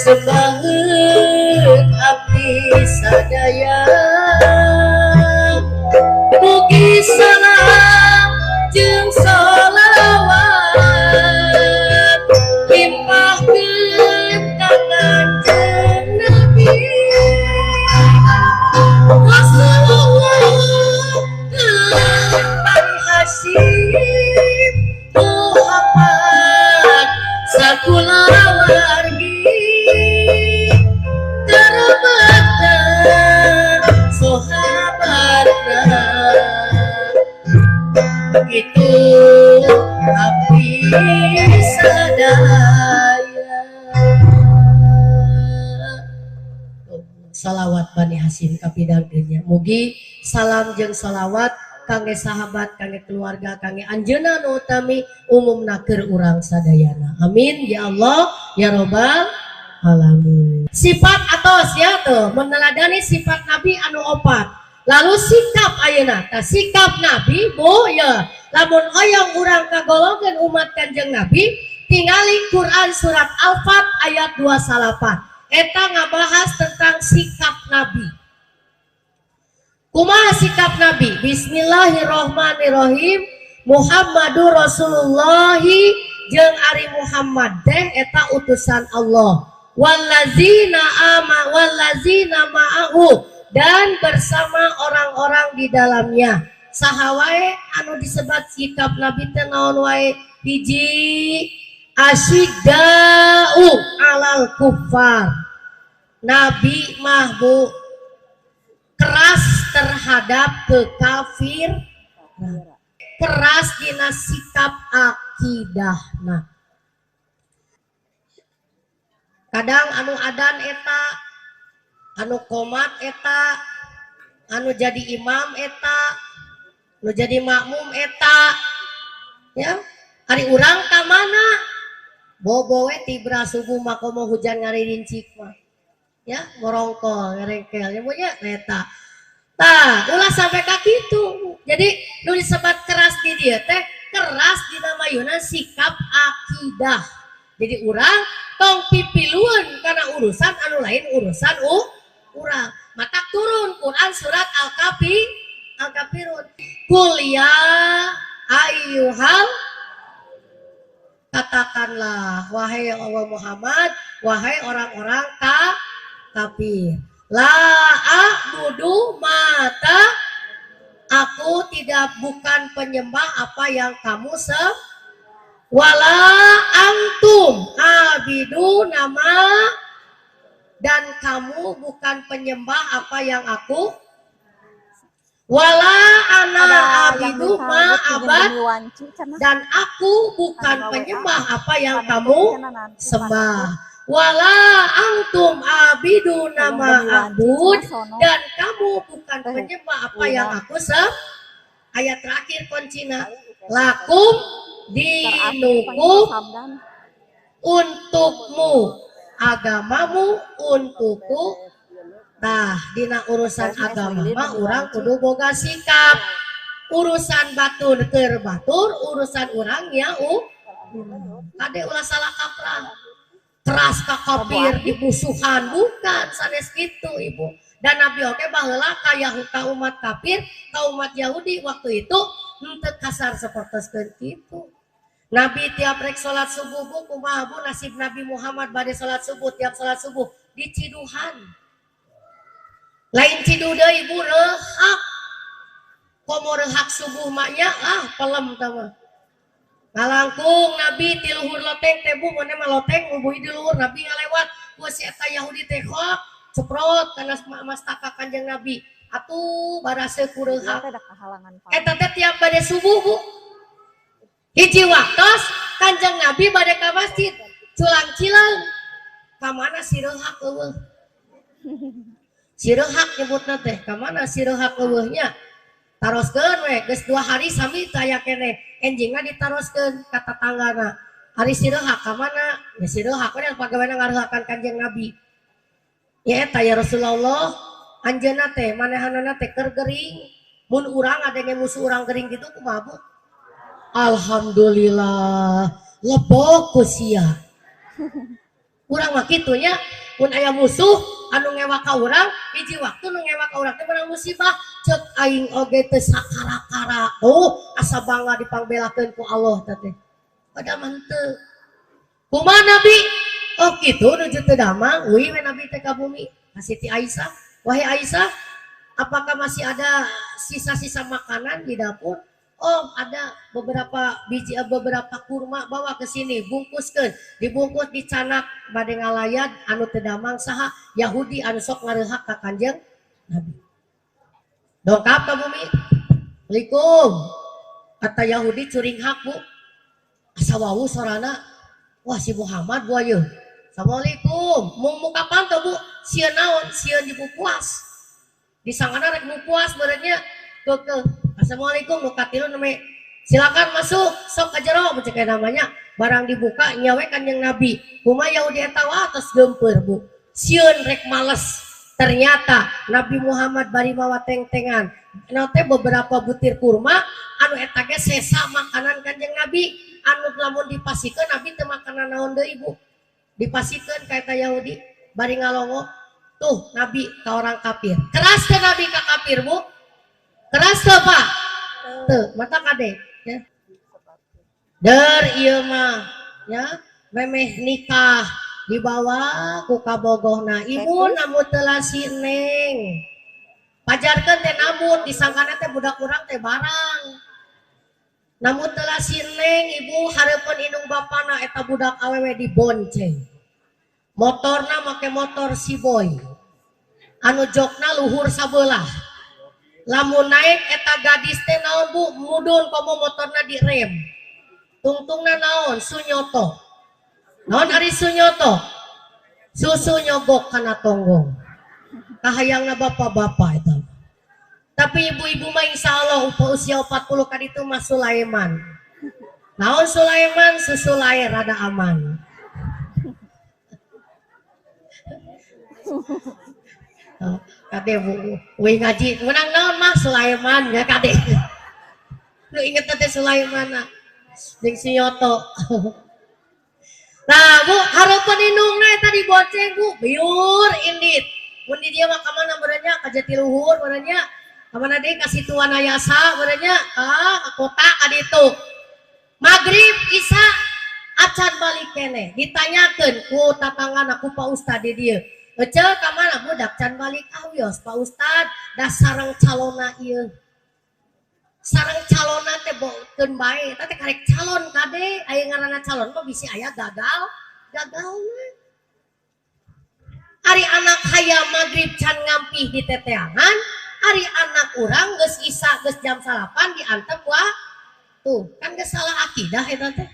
Sembaheun abdi sadaya mugi salam jeung sholawat limpahkeun ka Kanjeng Nabi Rasulullah Bani Hasyim Muhammad sakulawargi itu abdi sadaya. Salawat Bani Hasyim kapidangkeunnya. Mugi salam jeung salawat kangge sahabat, kangge keluarga, kangge anjeunna nu utami umumna keur urang sadayana. Amin ya Allah ya robbal alamin. Sifat atos ya tuh meneladani sifat Nabi anu opat. Lalu sikap ayeuna tah sikap Nabi bu ya lamun hoyong urang kagolongan umat Kanjeng Nabi tingali Quran surat Al-Fat ayat 28 eta ngabahas tentang sikap Nabi. Kumaha sikap Nabi? Bismillahirrohmanirrohim. Muhammadur Rasulullahi jeung ari Muhammad teh eta utusan Allah. Wallazina ama wallazina ma'ahu dan bersama orang-orang di dalamnya. Saha wae anu disebat sikap Nabi teh naon wae? Hiji asyidda'u alal kuffar. Nabi mah bu keras terhadap kekafir, keras dina sikap akidahna. Kadang anu adan eta, anu komat eta, anu jadi imam eta, anu jadi makmum eta, ya. Ari urang ka mana? Bobo we tibra subuh mah komo hujan ngarincik mah. Ya, morongkol, ngerengkel, ya punya eta. Tah, ulah sampai ka kitu. Jadi nu disebat keras di dieu teh keras dina mayuna sikap akidah. Jadi urang tong pipiluan karena urusan anu lain urusan urang. Mata turun Quran surat Al-Kafirun. Qul ya ayyuhal, katakanlah wahai Allah Muhammad, wahai orang-orang kafir. La a'budu mata, aku tidak bukan penyembah apa yang kamu sembah. Wala antum abidu nama, dan kamu bukan penyembah apa yang aku. Wala ana abidu ma abad, dan aku bukan penyembah apa yang kamu sembah. Wala antum abidu nama abud, dan kamu bukan penyembah apa yang aku sembah. Ayat terakhir kuncina, lakum dinukum, untukmu agamamu untukku. Tah dina urusan agama mah urang kudu boga sikap. Urusan batur keur batur, urusan urang nya kade ulah salah kaprah. Keras ka kafir dimusuhan, bukan sanes kitu ibu. Dan Nabi oge baheula ka ka umat kafir, ka umat Yahudi waktu itu henteu kasar sapertoskeun kitu. Nabi tiap rek salat subuh bu kumaha bu nasib Nabi Muhammad bade salat subuh tiap salat subuh diciduhan. Lain ciduh deui bu rehak. Komo rehak subuh maknya ah pelem tah mah. Ngalangkung Nabi ti luhur loteng teh bu mana mah loteng ubuy di luhur Nabi ngalewat ku si eta Yahudi teh khok ceprot kana mastaka Kanjeng Nabi. Atuh barase ku rehak. Eta teh tiap bade subuh bu. Hiji waktos Kanjeng Nabi bade ka masjid culang-cilang ka mana si rehak eueuh. Si rehak nyebutna teh ka mana si rehak eueuhnya. Taroskeun we geus 2 hari sami teu aya keneh. Enjingna ditaroskeun ka tatanggana. Ari si rehak ka mana? Ya si rehak we pagaweana ngarehakan Kanjeng Nabi. Ya eta ya Rasulullah anjeunna teh manehanana teh keur gering. Mun urang adenge musuh urang gering kitu kumaha bu? Alhamdulillah lebok ku sia. Urang mah kitu nya mun aya musuh anu ngewa ka urang hiji waktu nu ngewa ka urang teh menang musibah ceuk aing oge teu sakara-kara. Oh asa bangga dipangbelakeun ku Allah teh. Padahal mah henteu. Kumaha Nabi? Oh kitu nuju teu damang euy we Nabi teh ka bumi. Ka Siti Aisyah, wahai Aisyah, apakah masih ada sisa-sisa makanan di dapur? Oh ada beberapa biji, beberapa kurma bawa ke sini, bungkuskeun, dibungkus dicanak bade ngalayat anu teu damang saha Yahudi anu sok ngareuhak ka Kanjeng Nabi. Dongkap ka bumi. Assalamualaikum. Kata Yahudi curinghak bu. Asa wawuh sorana. Wah si Muhammad bu ayeuna. Assalamualaikum. Mung muka panto bu, sieun naon? Sieun dipupuas. Disangkana rek mupuas beureunya. Keukeuh. Assalamualaikum nu katilu name silakan masuk sok ka jero mun cek namanya barang dibuka nyawe Kanjeng Nabi kumaha Yahudi eta wah tos geumpeur bu sieun rek males ternyata Nabi Muhammad bari mawa teng-tengan naon teh beberapa butir kurma anu eta ge sesa makanan Kanjeng Nabi anu lamun dipasikeun Nabi teu makanan naon deui bu dipasikeun ka eta Yahudi bari ngalongo tuh Nabi ka orang kafir keras teh Nabi ka kafir bu keras tuh pak tuh mata kade ya der ieu mah ya memeh nikah dibawa ku kabogohna ibu namu teu si neng pajarkeun teh nambut disangkana teh budak urang teh barang namu teu si neng ibu hareupeun indung bapana eta budak awewe dibonceng motorna make motor si boy anu jokna luhur sabelah lamun naik eta gadis teh naon bu mudun komo motorna direm tungtungna naon sunyoto naon ari sunyoto susu nyogok kana tonggong kahayangna bapak-bapak eta tapi ibu-ibu mah insyaallah usia 40 kan itu mah Sulaiman naon Sulaiman susu lain rada aman kade bu, wih ngaji menang naon mah Sulaiman ya kade. Lu inget teh Sulaiman jeung Sinyoto. Nah bu hareupeun indungna eta dibonceng bu biur indit. Mun di dieu mah ka mana beureunya ka Jatiluhur beureunya. Ka mana deui ka Situ Wanayasa beureunya ah ka kota ka ditu. Magrib Isya acan balik keneh ditanyakeun ku tatanggana ku Pak Ustad di dieu. Ece ka mana budak can balik ah wios Pak Ustad da sareng calona ieu. Sareng calona teh bokeun bae eta teh karek calon kade aya ngaranna calon mah bisi aya gagal gagalna. Ari anak hayam magrib can ngampih di teteangan, ari anak urang geus isa geus jam 8 diantep wah tuh kan geus salah akidah eta teh.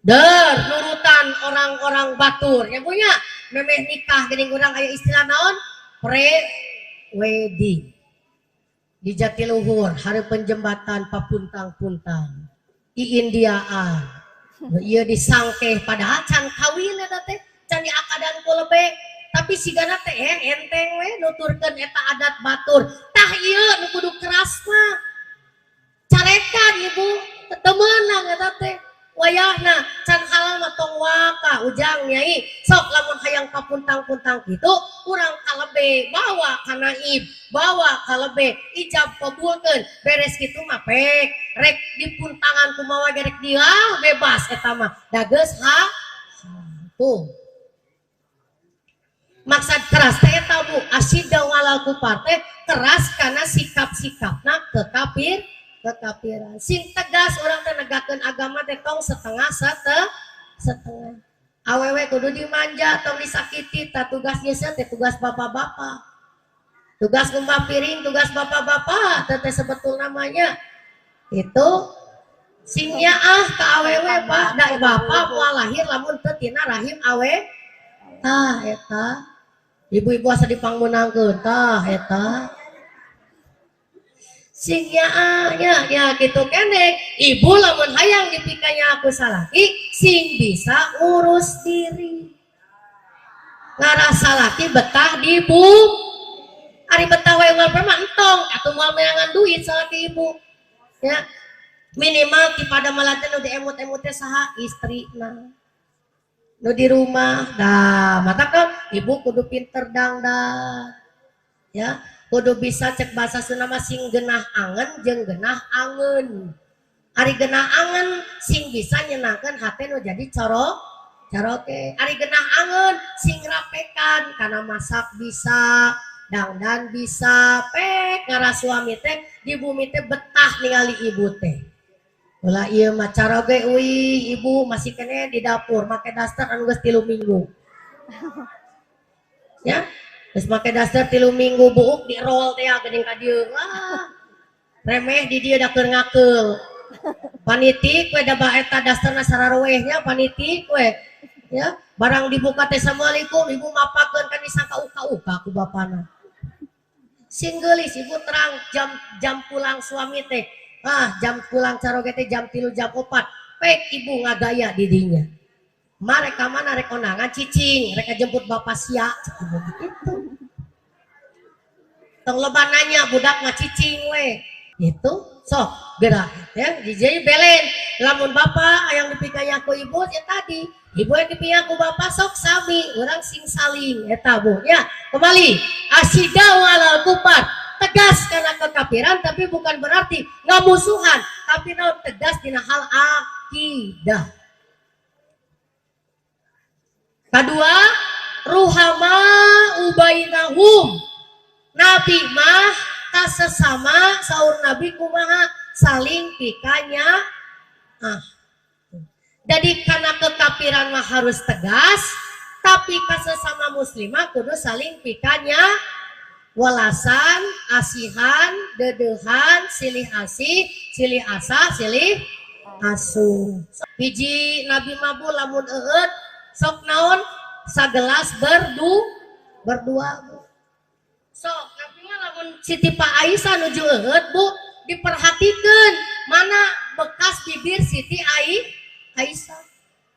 Der nurutan orang-orang batur ya punya memeh nikah geuning urang aya istilah naon pre wedding di Jatiluhur hareupeun jembatan papuntang-puntang di Indiaan ieu disangkeh padahal can kawin eta teh can diakadan ku lebe tapi sigana teh enteng we nuturkeun eta adat batur tah ieu nu kudu keras mah carekan ibu teu meunang eta teh wayahna can halal mah tong waka ujang nyai. Sok lamun hayang kapuntang-puntang kitu urang kalebe bawa ka naib, bawa kalebe ijab kabulkeun, beres kitu mah pek rek dipuntangan kumaha ge rek dia bebas eta mah. Da geus ha tuh. Maksud keras teh eta Bu, asyidda walal kufar teh keras karena sikap-sikapna kekafir, kekafiran. Sing tegas urang teh negakeun agama teh tong setengah setengah. Awewe kudu dimanja tong disakiti, tah tugas nyeuseut teh tugas bapak-bapak. Tugas ngumbah piring, tugas bapak-bapak teh sebetul namanya. Itu sing nyaah ka awewe Pak, da bapak moal lahir lamun teu tina rahim awe. Tah eta. Ibu-ibu asa dipangmeunangkeun tah eta. Sing nyaah nya nya kitu keneh. Ibu lamun hayang dipikanya ku salaki sing bisa ngurus diri. Ngarasa laki betah di ibu. Ari betah wae unggal mah entong atuh moal meunangan duit salaki ibu. Ya. Minimal ti pada malateh nu diemut-emut teh saha istrina. Nu di rumah, dah mata kan ibu kudu pinter dangdan, ya kudu bisa cek bahasa Sunda mah sing genah angen jeung genah angen. Ari genah angen sing bisa nyenangkeun hate nu jadi coroke. Ari genah angen sing rapekan kana masak bisa, dangdan bisa, pek ngara suami teh di bumi teh betah ningali ibu teh. Ulah ieu mah caroge uih ibu masih kene di dapur make daster anu geus 3 minggu. Ya, geus make daster 3 minggu buuk di roll teh geuning ka dieu. Wah. Remeh di dieu da keur ngakeul. Panitik we da ba eta dasterna sararoeh nya panitik we. Ya, barang dibuka teh assalamualaikum ibu mapakeun kan disangka uka-uka ku bapana. Sing geulis ibu terang jam pulang suami teh. Ah, jam pulang caroge teh jam 3 jam 4 pek ibu ngagaya di dinya. Ma rek ka mana rek kondangan cicing, rek jemput bapak sia cek ibu gitu. Tong loba nanya budak mah cicing we. Gitu sok gerak ya jadi belen lamun bapak yang dipikaya ku ibu ya tadi, ibu yang dipikaya ku bapak sok sami urang sing saling eta Bu ya. Kembali asyidda walal kufar tegas karena kekafiran tapi bukan berarti ngamusuhan, tapi naon tegas dina hal akidah. Kedua, ruhama ubainahum. Nabi mah ka sesama saur Nabi kumaha saling pikanya. Ah. Jadi karena kekafiran mah harus tegas, tapi ka sesama muslimah kudu saling pikanya. Welasan, asihan, dedehan, silih asih, silih asah, silih asuh. Hiji Nabi mabu lamun eueut sok naon sagelas berdua Bu. Sok Nabi mah lamun Siti Pak Aisyah nuju eueut Bu, diperhatikeun mana bekas bibir Siti Aisyah.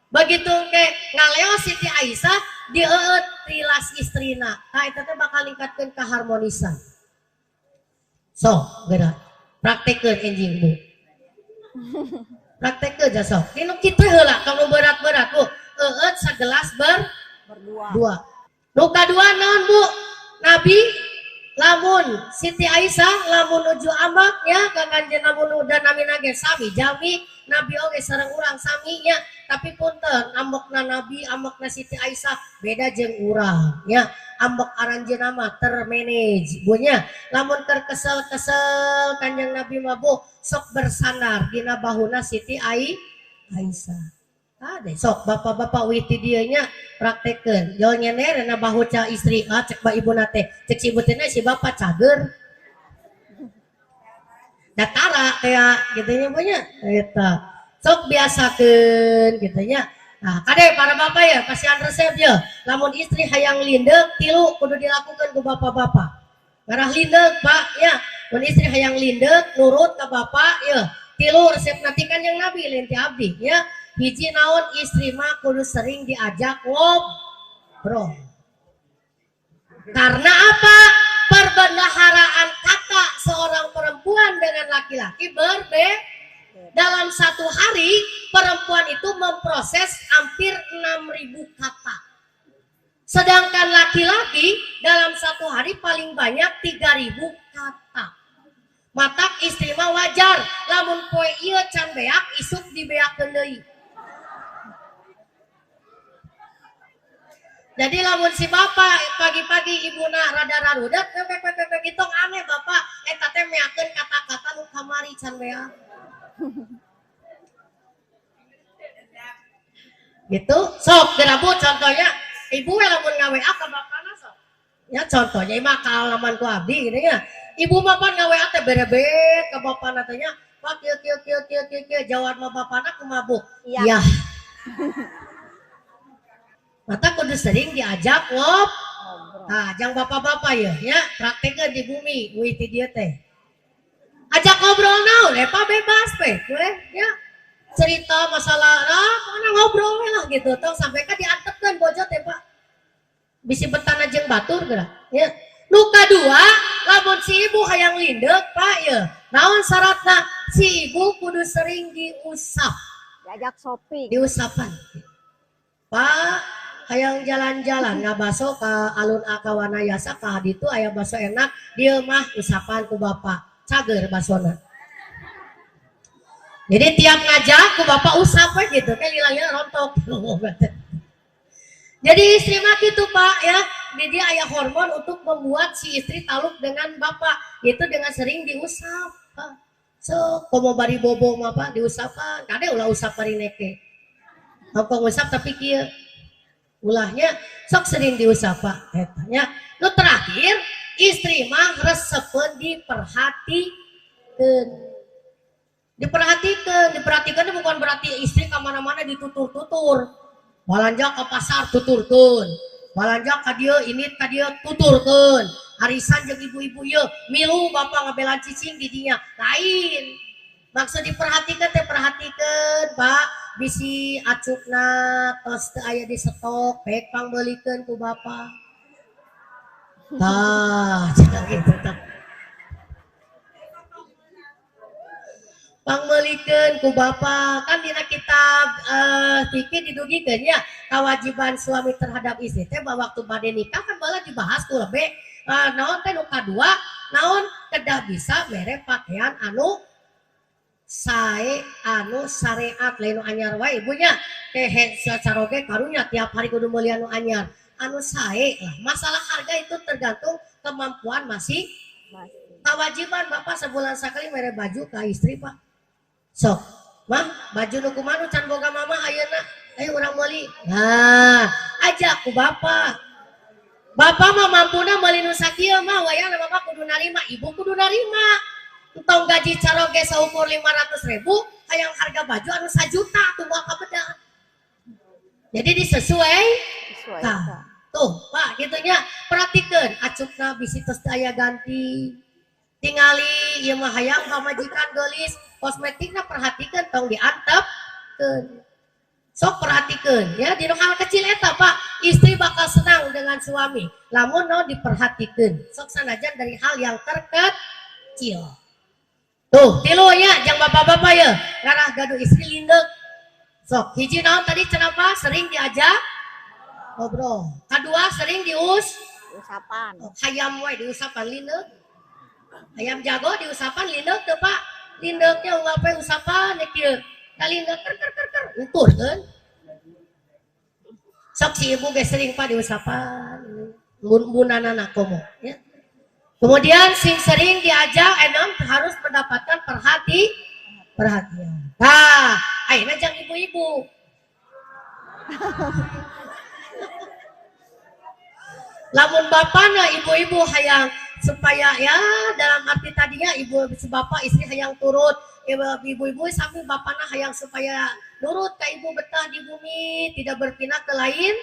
Begitu ke ngaleo Siti Aisyah dieueut tilas istrina. Tah eta teh bakal ningkatkeun keharmonisan. Sok geura praktekeun enjing Bu. Praktekeun ja sok. Dinu kitu heula tong nu berat-berat Bu. Eueut sagelas berdua. Nu kadua naon Bu? Nabi lamun Siti Aisyah lamun nuju ambak nya ka Kanjeng lamun udah namina ge sami jami Nabi oge sareng urang sami nya, tapi punten ambekna Nabi ambekna Siti Aisyah beda jeung urang nya. Ambek aranjeunna mah termanage Bu nya. Lamun keur kesel-kesel Kanjeng Nabi mah Bu sok bersandar dina bahuna Siti Aisyah. Ade sok bapak-bapak witi dieu nya praktekeun. Yo nyener na bahu ca istri, ah cek ba ibuna teh, cek si ibu teh si bapak cager. Datara kayak gitu nya Bu nya. Eta. Sok biasakeun gitu nya. Nah, kade para bapak ya pasian resep ya. Lamun istri hayang lindeuk tilu kudu dilakukan ku bapak-bapak. Ngarah lindeuk Pak ya. Mun istri hayang lindeuk nurut ka bapak ya. Tilu resep nanti kan yang Nabi lain ti abdi ya. Hiji naon istri mah kudu sering diajak ngobrol. Karena apa? Perbendaharaan kata seorang perempuan dengan laki-laki berbeda. Dalam satu hari perempuan itu memproses hampir 6.000 kata. Sedangkan laki-laki dalam satu hari paling banyak 3.000 kata. Matak istri mah wajar lamun poe ieu can beak isuk dibeakeun deui. Jadi lamun si bapak pagi-pagi ibuna rada rarudet pek gitu aneh bapak eta teh meakeun kata-kata nu kamari can beak. Gitu sok gerabu contohnya ibu lamun ngawa ka bapana sok. Ya contohnya mah kaalaman ku abdi gitu nya. Ibu mah pan ngawa teh berebek ka bapana teh nya. Pak kieu kieu kieu kieu kieu kieu jawab mah bapana kumaha bu? Iya. Mata kudu sering diajak ngobrol. Nah, jang bapak-bapak ya, ya prakteknya di bumi, wih ti dieu teh. Ajak ngobrol naon, eta bebas pe, ya. Cerita masalah, nah, mana ngobrol lah gitu, tong sampai ka diantepkeun bojo teh Pak. Bisi betana jeung batur geura, ya. Nu kadua, lamun si ibu hayang lindeuk Pak ya. Naon syaratna? Si ibu kudu sering diusap. Diajak shopping. Diusapan. Pak, hayang jalan-jalan ngabaso ka alun ka Wanayasa ka ditu aya baso enak, dieu mah usapan ku bapak, cager basona. Jadi tiap ngajak ku bapak usap we gitu, kan lilangnya rontok. Jadi istri mah gitu Pak ya, jadi aya hormon untuk membuat si istri taluk dengan bapak, itu dengan sering diusap. So, komo bari bobo mah Pak diusapan, kade ulah usap bari neke. Hongkong usap tapi kieu ulahnya sok sering diusap Pak eta nya. Nu terakhir istri mah resepeun diperhatikeun. Diperhatikeun, diperhatikeun bukan berarti istri ka mana-mana ditutur-tutur. Balanja ke pasar tuturkeun. Balanja ka dieu ini ka dieu tuturkeun. Arisan jeung ibu-ibu ieu milu bapak ngabelan cicing di dinya. Lain. Maksud diperhatikeun teh perhatikeun Pak. Bisi acukna tos teu aya di stok pek pangbeulikeun ku bapa. Tah, cenah kitu tah. Pangbeulikeun ku bapa. Kan dina kitab fikih didugikeun nya kewajiban suami terhadap istri teh waktu bade nikah kan baheula dibahas ku lebe naon teh nu kadua naon kedah bisa mere pakaian anu sae anu syariat lain nu anyar wae ibunya teh sacaroge karunya tiap hari kudu meuli anu anyar anu sae lah. Masalah harga itu tergantung kemampuan masih kewajiban bapak sebulan sekali mere baju ka istri Pak. Sok mah baju nu kumaha can boga mama ayeuna ayo urang meuli. Nah ajak ku bapak. Bapak mah mampuna meuli nu sakieu mah wayahna bapak kudu narima, ibu kudu narima. Entong gaji caroge saukur 500.000, hayang harga baju anu 1 juta tuh moal kabeda. Jadi disesuai. Nah, tuh Pak gitunya perhatikeun acukna bisi tos teu aya ganti. Tingali ieu mah hayang pamajikan geulis, kosmetikna perhatikeun tong diantepkeun. Sok perhatikeun ya di hal kecil eta Pak, istri bakal senang dengan suami lamun no diperhatikeun. Sok sanajan dari hal yang terkecil. Tuh, tilu ya, jang bapak-bapak ya, ngarah gaduh istri lindeuk. Sok, hiji naon tadi cenah sering diajak ngobrol. Kadua sering dius usapan. Hayam wae diusapan lindeuk. Hayam jago diusapan lindeuk teu Pak. Lindeuknya unggal poe usapan kieu. Da lindeuk ker ker ker ker entur keun. Sok si ibu ge sering Pak diusapan. Mun-munanana komo ya. Kemudian sing sering diajak enom harus mendapatkan perhatian. Nah, ayeuna jang ibu-ibu. Lamun bapana ibu-ibu hayang supaya ya dalam arti tadinya ibu bapak istri hayang turut, ibu-ibu sampai bapana hayang supaya nurut ke ibu betah di bumi, tidak berpindah ke lain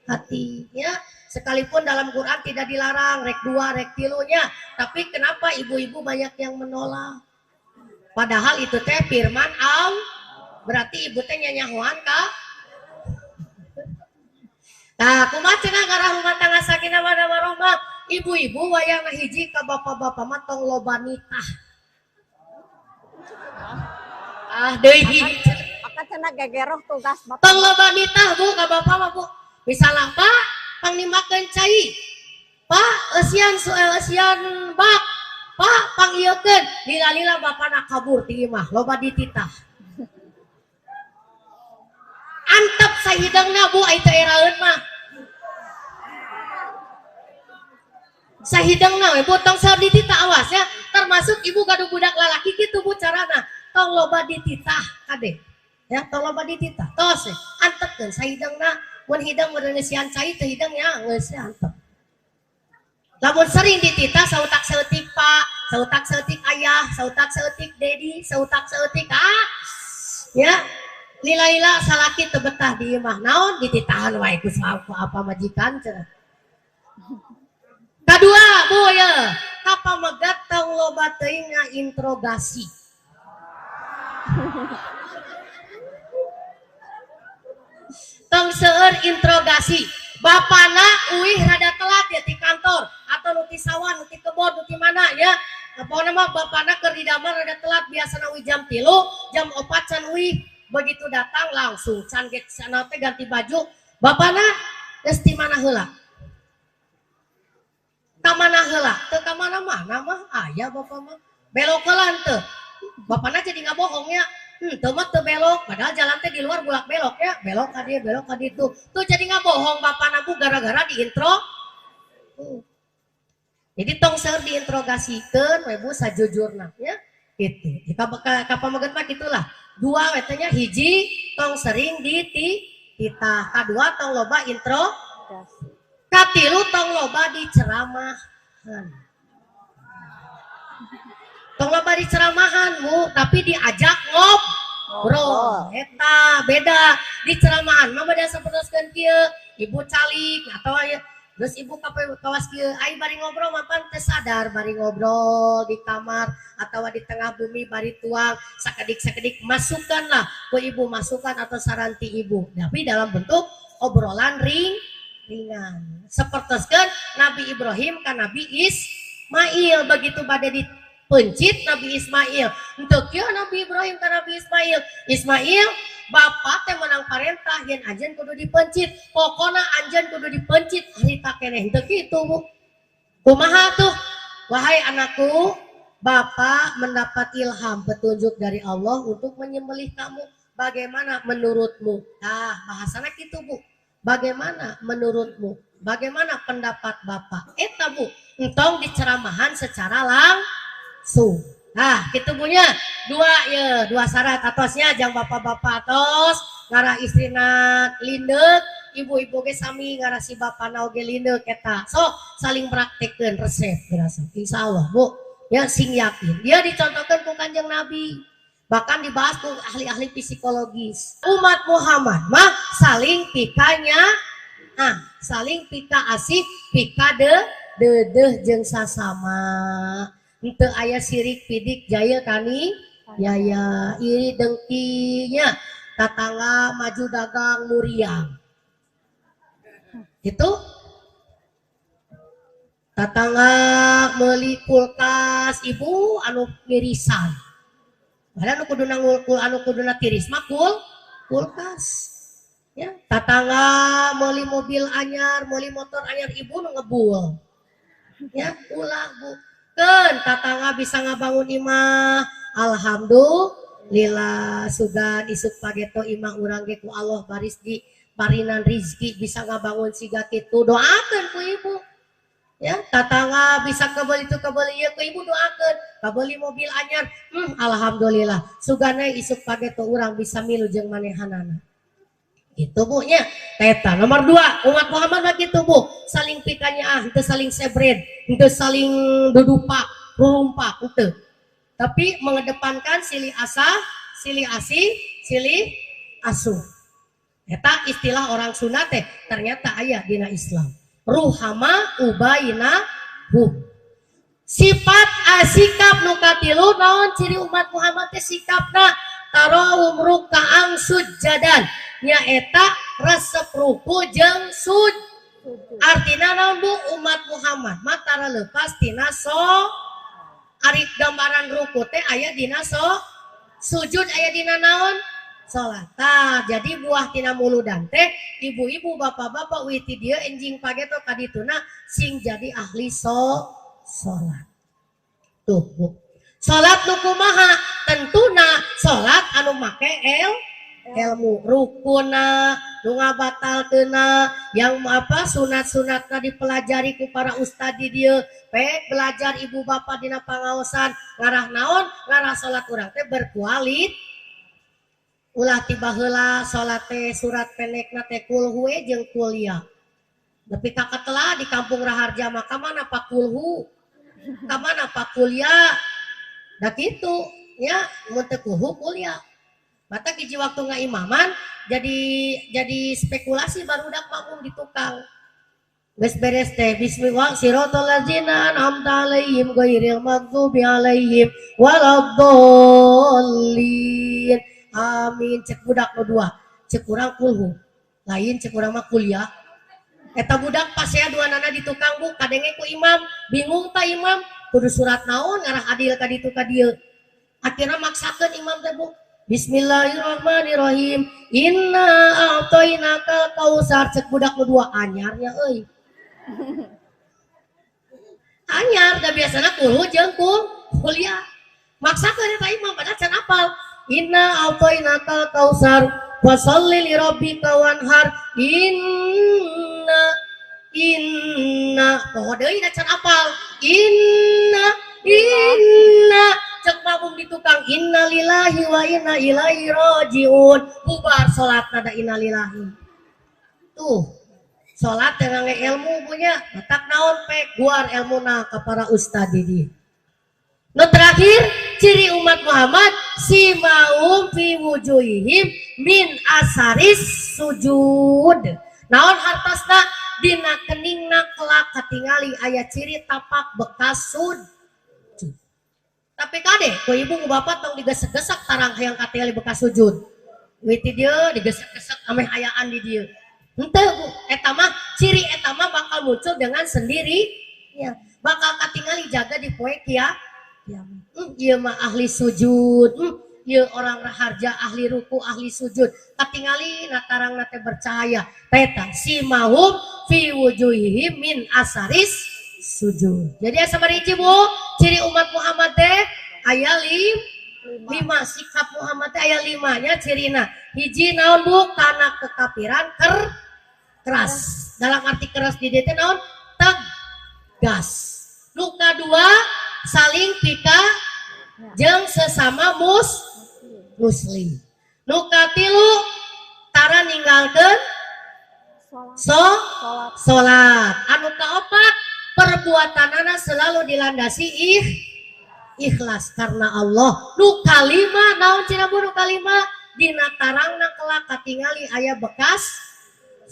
hati ya. Sekalipun dalam Quran tidak dilarang rek dua rek tilunya, tapi kenapa ibu-ibu banyak yang menolak? Padahal itu teh firman Allah, berarti ibu teh nyanyahoan ka. Nah, kumaha cenah ngarah rumah tangga sakinah mawaddah warahmah? Ibu-ibu wayahna hiji ka bapak-bapak mah tong loba nitah. Ah deui. Eta cenah gegeroh tugas bapak. Tong loba nitah Bu ka bapak mah Bu. Misalnya Pak pangnimakeun cai. Pak eusian eusian bak. Pak pangieukeun lila-lila bapana kabur ti imah loba dititah. Antep sahidangna Bu ai teu eraeun mah. Sahidangna we Bu tong saur dititah awas ya, termasuk ibu gaduh budak lalaki kitu Bu carana. Tong loba dititah kade. Ya, tong loba dititah. Tos we antepkeun sahidangna mun hidang mun ngeusian cai teu hidang ya geus antep. Lamun sering dititah sautak saeutik Pak, sautak saeutik ayah, sautak saeutik dedi, sautak saeutik ah. Ya, lila-lila salaki teu betah di imah naon dititahan wae ku apa majikan cenah. Kadua Bu ya, ka pamegat tong loba teuing ngainterogasi. Tong seueur interogasi. Bapana uih rada telat ya di kantor atau nu ti sawah, nu ti kebon, nu ti mana ya. Pokona mah bapana keur di damar rada telat biasana uih jam 3, jam 4 can uih. Begitu datang langsung can ge sana teh ganti baju. Bapana geus ti mana heula? Ka mana heula? Teu ka mana-mana mah aya bapak mah. Belok heula henteu. Bapana jadi ngabohong ya. Teu mah teu belok, padahal jalan teh di luar bolak belok ya, belok ka dieu, belok ka ditu. Tuh jadi ngabohong bapana Bu gara-gara diintro. Jadi tong seueur diinterogasikeun we Bu sajujurna ya. Gitu. Jika ka pameget mah kitulah. Dua we teh nya hiji tong sering dititah, kadua tong loba intro. Katilu tong loba diceramahan. Tong loba diceramahan Bu, tapi diajak ngobrol. Eta beda diceramahan mah beda sapertoskeun kieu, ibu calik atau aya geus ibu kawas kieu, ai bari ngobrol mah pan teu sadar bari ngobrol di kamar atau di tengah bumi bari tuang sakedik-sakedik masukanlah ku ibu masukan atau saran ti ibu, tapi dalam bentuk obrolan ringan. Sepertoskeun Nabi Ibrahim ka Nabi Ismail begitu bade dipencit Nabi Ismail. Henteu kieu Nabi Ibrahim ka Nabi Ismail. Ismail bapak teh menang parentah yen anjeun kudu dipencit. Pokona anjeun kudu dipencit harita keneh henteu kitu Bu. Kumaha tuh? Wahai anakku, bapak mendapat ilham petunjuk dari Allah untuk menyembelih kamu. Bagaimana menurutmu? Tah, bahasana kitu Bu. Bagaimana menurutmu? Bagaimana pendapat bapak? Eta Bu, entong diceramahan secara langsung. Nah, kitu bunya. Dua ya, dua syarat atosnya jang bapak-bapak atos ngarah istrina lindeuk, ibu-ibu ge sami ngarah si bapana oge lindeuk eta. So, saling praktekkeun resep berasa. Insyaallah, Bu. Ya sing yakin. Dia dicontohkeun ku Kanjeng Nabi. Bahkan dibahas ku ahli-ahli psikologis. Umat Muhammad mah saling pikanya, saling pika asih, pika dedeh jeung sasama. Henteu aya sirik pidik jaya kani, yaya iri dengkinya, tatangga maju dagang muriang. Gitu? Tatangga meuli kulkas ibu anu mirisan. Padahal anu kuduna ngulkul anu kuduna tiris mah kulkas. Ya, tatangga meuli mobil anyar, meuli motor anyar ibu nu ngebul. Ya, ulah Bu. Keun tatangga bisa ngabangun imah. Alhamdulillah sugan isuk pageto imah urang ge ku Allah baris di parinan rizki bisa ngabangun siga kitu. Doakeun ku ibu. Ya, tatangga bisa kebeli itu kebeli ieu ku ibu doakeun, kabeli mobil anyar. Alhamdulillah. Sugana isuk pageto urang bisa milu jeung manehanana. Gitu Bu nya. Eta nomor 2, umat Muhammad mah kitu Bu, saling pikanya ah, henteu saling sebred, henteu saling dudupak, rurumpak henteu. Tapi mengedepankan silih asah, silih asih, silih asuh. Eta istilah orang Sunda teh ternyata aya dina Islam. Ruhama ubaina hum. Sifat asikap nu katilu naon ciri umat Muhammad teh sikapna tarawum rukaang sujadan nyaeta resep ruku jeung sujud. Artina naon Bu? Umat Muhammad mah tara leupas tina so ari gambaran ruku teh aya dina so sujud aya dina naon? Salat. Tah, jadi buah tina muludan teh ibu-ibu bapak-bapak wih ti dieu enjing pageto ka dituna sing jadi ahli salat. Tuh, Bu. Salat nu kumaha? Tentuna salat anu make ilmu rukuna, nu ngabatalkeunna, yang apa sunat-sunatna dipelajari ku para ustad di dieu. Pek belajar ibu bapak dina pangaosan ngarah naon? Ngarah salat urang teh berkualit. Ulah tiba heula salat teh surat pendekna teh kulhu we jeung kuliah. Nepi ka katelah di kampung Raharja mah ka mana pak kulhu? Ka mana pak kuliah? Da kitu nya mun teu kulhu kuliah. Mata hiji waktu ngaimaman jadi spekulasi barudak makmum di tukang. Geus beres teh bismillah siratal ladzina an'amta alaihim ghairil maghdubi alaihim waladdallin. Amin. Cek budak nu dua, cek urang kulhu. Lain cek urang mah kuliah. Eta budak pasea dua nana di tukang bu kadenge ku imam, bingung ta imam kudu surat naon ngarah adil ka ditu ka dieu. Akhirna maksakeun imam teh bu. Bismillahirrahmanirrahim. Inna a'tainakal kausar. Cek budak nu dua anyarnya euy. Anyar da biasana kulhu jeung kuliah. Maksakeun eta imam padahal can apal. Inna a'tainakal kausar fasholli li rabbika wanhar. Inna inna poho deui da can apal. Inna inna cek makmum di tukang innalillahi wa inna ilaihi rajiun. Bubar salatna da innalillahi. Tuh salat teh ngangge ilmu punya matak naon pek guar ilmuna ka para ustad di dieu. Nu terakhir ciri umat Muhammad simaum fi wujuhihim min asaris sujud. Naon hartosna dina keningna kelak katingali aya ciri tapak bekas sujud. Tapi kade ku ibu ku bapak tong digesek-gesek tarang hayang katingali bekas sujud. Witi dieu digesek-gesek ameh ayaan di dieu. Henteu Bu, eta mah ciri eta mah bakal muncul dengan sendiri ya. Bakal katingali jaga di poe kiamat. Ieu mah ahli sujud, ieu orang raharja ahli ruku, ahli sujud. Katingali natarang teh bercahaya. Teta simahum fi wujuhihim min asaris sujud. Jadi asa hiji Bu, ciri umat Muhammad teh aya lima sikap Muhammad teh aya limanya cirina. Hiji naon Bu? Kana kekafiran keras. Dalam arti keras di dieu teh naon? Tegas. Nu kadua saling pika jeung sesama muslim. Nu katilu tara ninggalkeun salat. Anu kaopat perbuatanana selalu dilandasi ikhlas karena Allah. Nu kalima naon cenah Bu? Nu kalima dina tarangna kelak katingali aya bekas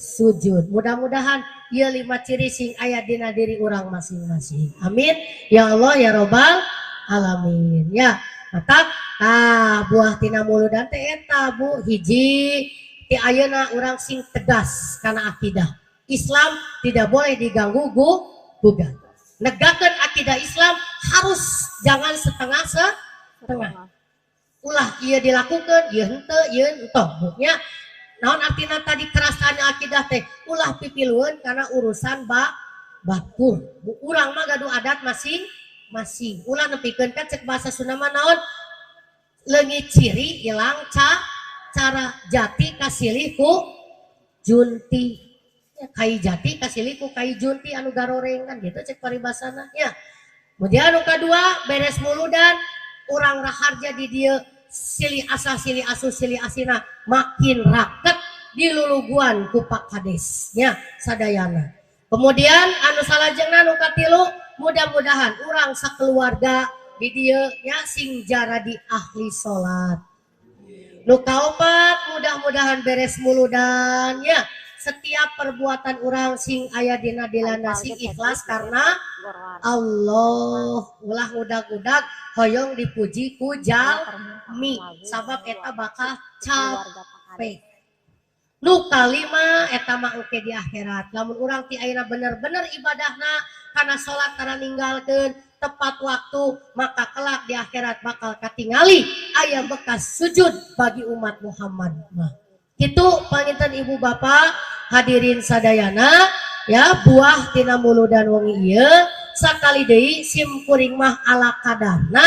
sujud. Mudah-mudahan ieu lima ciri sing aya dina diri urang masing-masing. Amin ya Allah ya robbal alamin. Ya, matak tah buah tina muludan teh eta Bu, hiji ti ayeuna urang sing tegas kana akidah. Islam tidak boleh diganggu gugat. Negakeun akidah Islam harus jangan setengah-setengah. Ulah ieu dilakukeun, ieu henteu, ieu entong. Nya naon artina tadi kerasana akidah teh ulah pipilueun karena urusan batur. Urang mah gaduh adat masing-masing. Ulah nepikeun kan cek bahasa Sunda mah naon leungit ciri ilang cara jati kasilih ku junti. Ya, kai jati kasilih ku kai junti anu garoreng kan gitu cek paribasana nya. Kemudian anu kadua beres muludan urang raharja di dieu silih asah silih asuh silih asina makin raket di luluguan ku Pak Kades nya sadayana. Kemudian anu salajengna nu katilu mudah-mudahan urang sakeluarga di dieu nya sing jaradi ahli salat. Nu kaopat mudah-mudahan beres muludan nya setiap perbuatan urang sing aya dina dilandasi ikhlas karena Allah. Ulah ngudag-udag hoyong dipuji ku jalmi sabab eta bakal capek. Nu kalima eta mah engke di akhirat. Lamun urang ti ayeuna bener-bener ibadahna kana salat tara ninggalkeun, tepat waktu, maka kelak di akhirat bakal katingali aya bekas sujud bagi umat Muhammad mah. Kitu panginten ibu bapak hadirin sadayana ya, buah tina muludan wengi ieu sakali deui sim kuring mah ala kadarna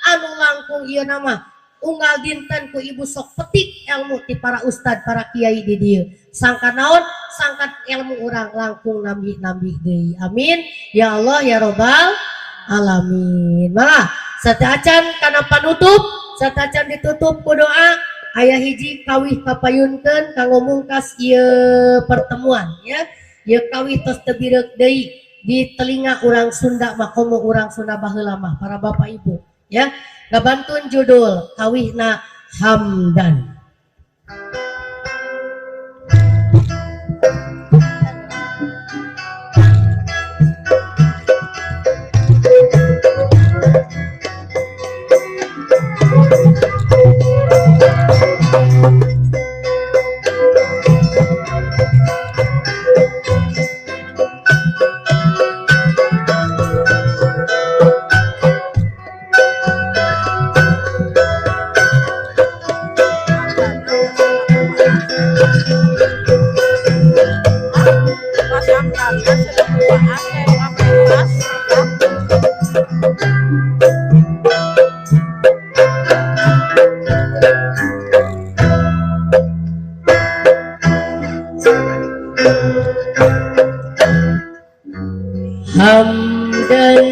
anu langkung ieu nama unggal dinten ku ibu sok petik ilmu ti para ustad para kiai di dieu. Sangka naon? Sangka ilmu urang langkung nambih-nambih deui. Amin ya Allah ya robbal alamin. Malah sateuacan kana panutup, sateuacan ditutup ku doa aya hiji kawih kapayunkeun kanggo mungkas ieu pertemuan ya. Ieu kawih tos teu bireuk deui di telinga urang Sunda mah komo urang Sunda baheula mah para bapak ibu ya. Ngabantun judul kawihna Hamdan. Hamdan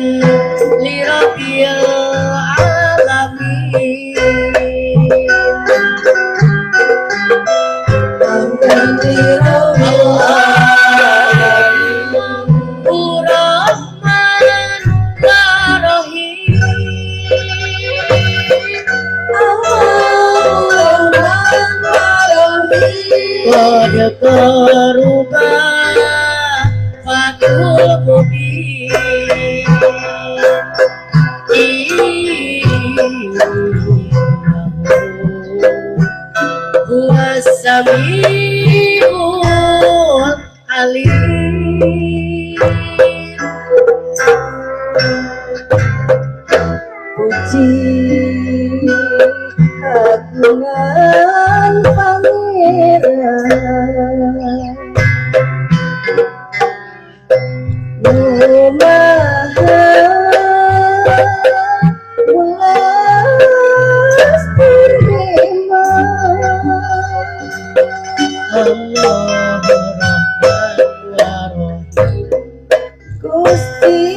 li rabbil alamin, hamdan li rabbil alamin, Rahman Rahim, Rahman Rahim, qad qaruba fathul mubin. Huwas samiul alim. Puji kagungan pangeran nu maha welas purnima. Allahu Rahman wa Rahim. Gusti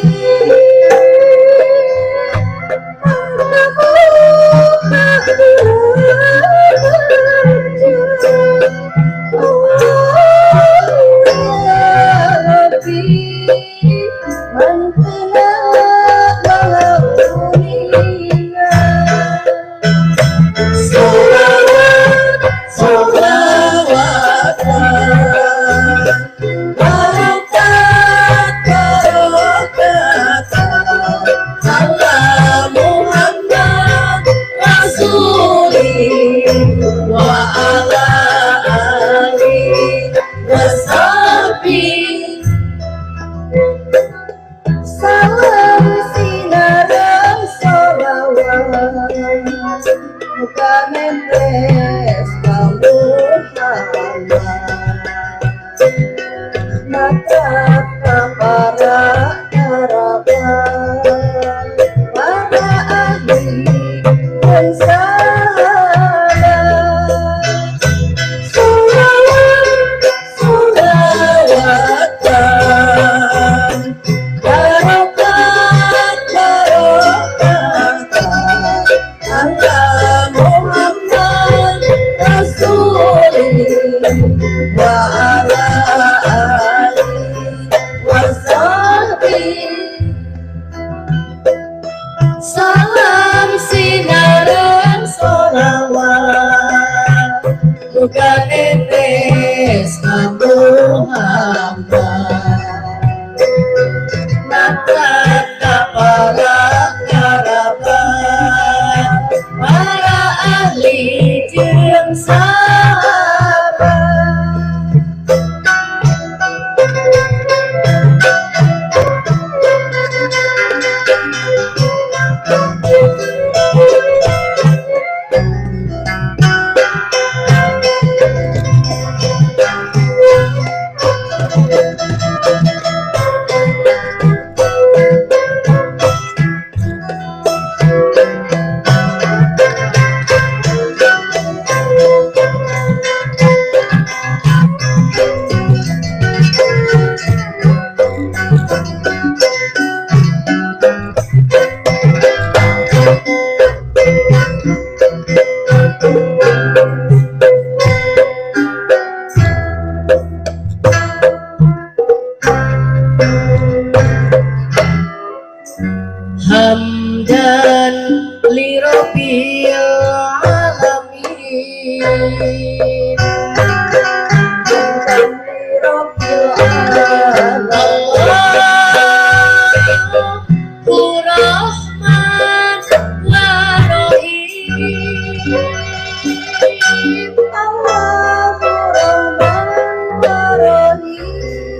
Salam sinaran sholawat bukan etes Muhammad maka para kerabat para ahli jeung sahabat.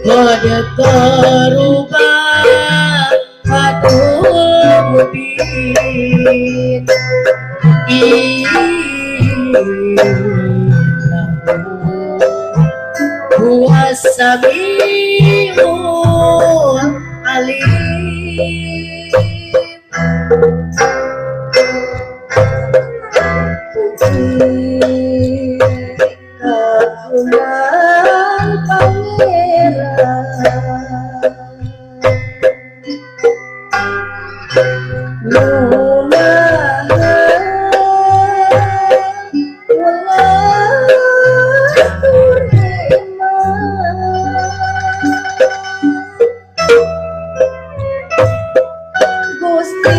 Qad qaruba fathul mubin. Innahu huwas samiul alim. Puji kagungan pangeran nu maha welas tur eman. Gusti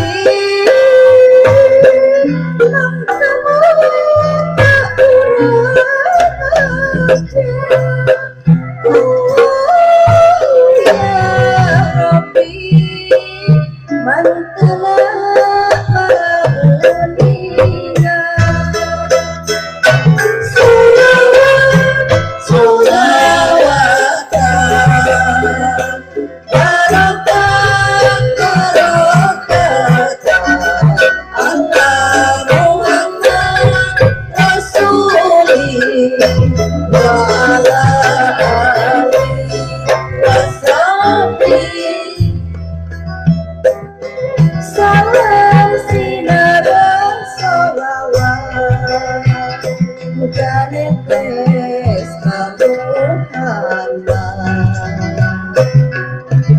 Salam sinareng sholawat mugane tes Muhammad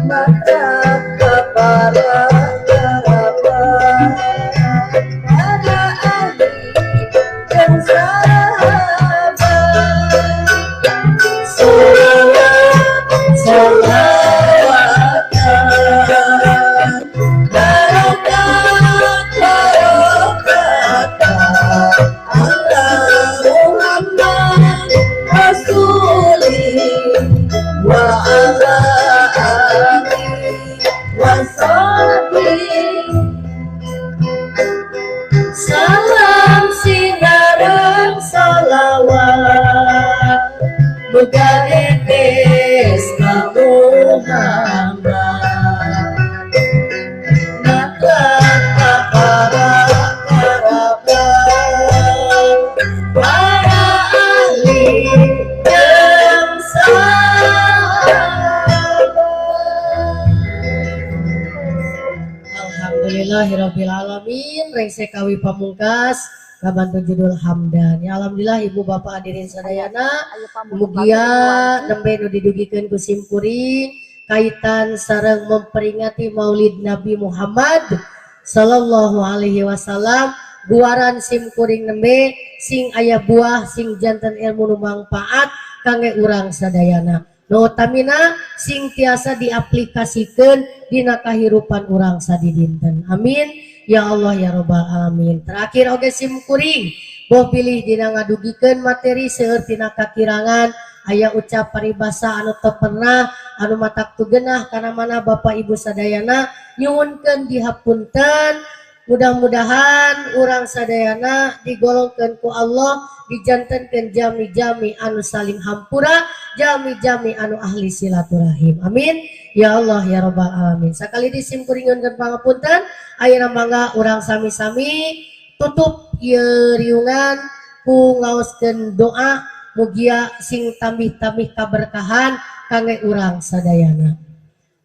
maka para kerabat para ahli dan sahabat. Sholawat sholawat barokah barokah ala Muhammad Rasulih wa ala alihi wa sahbihi. Salam sinareng sholawat mugane tes Muhammad maka para kerabat para ahli dan sahabat. Alhamdulillahirabbil alamin. Rengse kawi pamungkas kabantu judul Hamdan. Ya alhamdulillah ibu bapak hadirin sadayana, Ayo pamutuk mugia lagu nembe nu didugikeun ku simkuring kaitan sareng memperingati Maulid Nabi Muhammad sallallahu alaihi wasallam. Guaran simkuring nembe sing aya buah sing janten ilmu nu mangpaat kangge urang sadayana. Nu utamina sing tiasa diaplikasikeun dina kahirupan urang sadidinten. Amin ya Allah ya robbal alamin. Terakhir oge simkuring boh pilih dina ngadugikeun materi seueur tina kakirangan aya ucap paribasa anu teu pernah anu matak tu genah kana mana Bapak Ibu sadayana nyuhunkeun dihapunten. Mudah-mudahan urang sadayana digolongkeun ku Allah dijantenkeun jami-jami anu saling hampura, jami-jami anu ahli silaturahim. Amin ya Allah ya robbal alamin. Sakali di simkuring nyuhunkeun pangapunten, ayeuna mangga urang sami-sami tutup ieu riungan ku ngaoskeun doa mugia sing tambih-tambih kaberkahan kangge urang sadayana.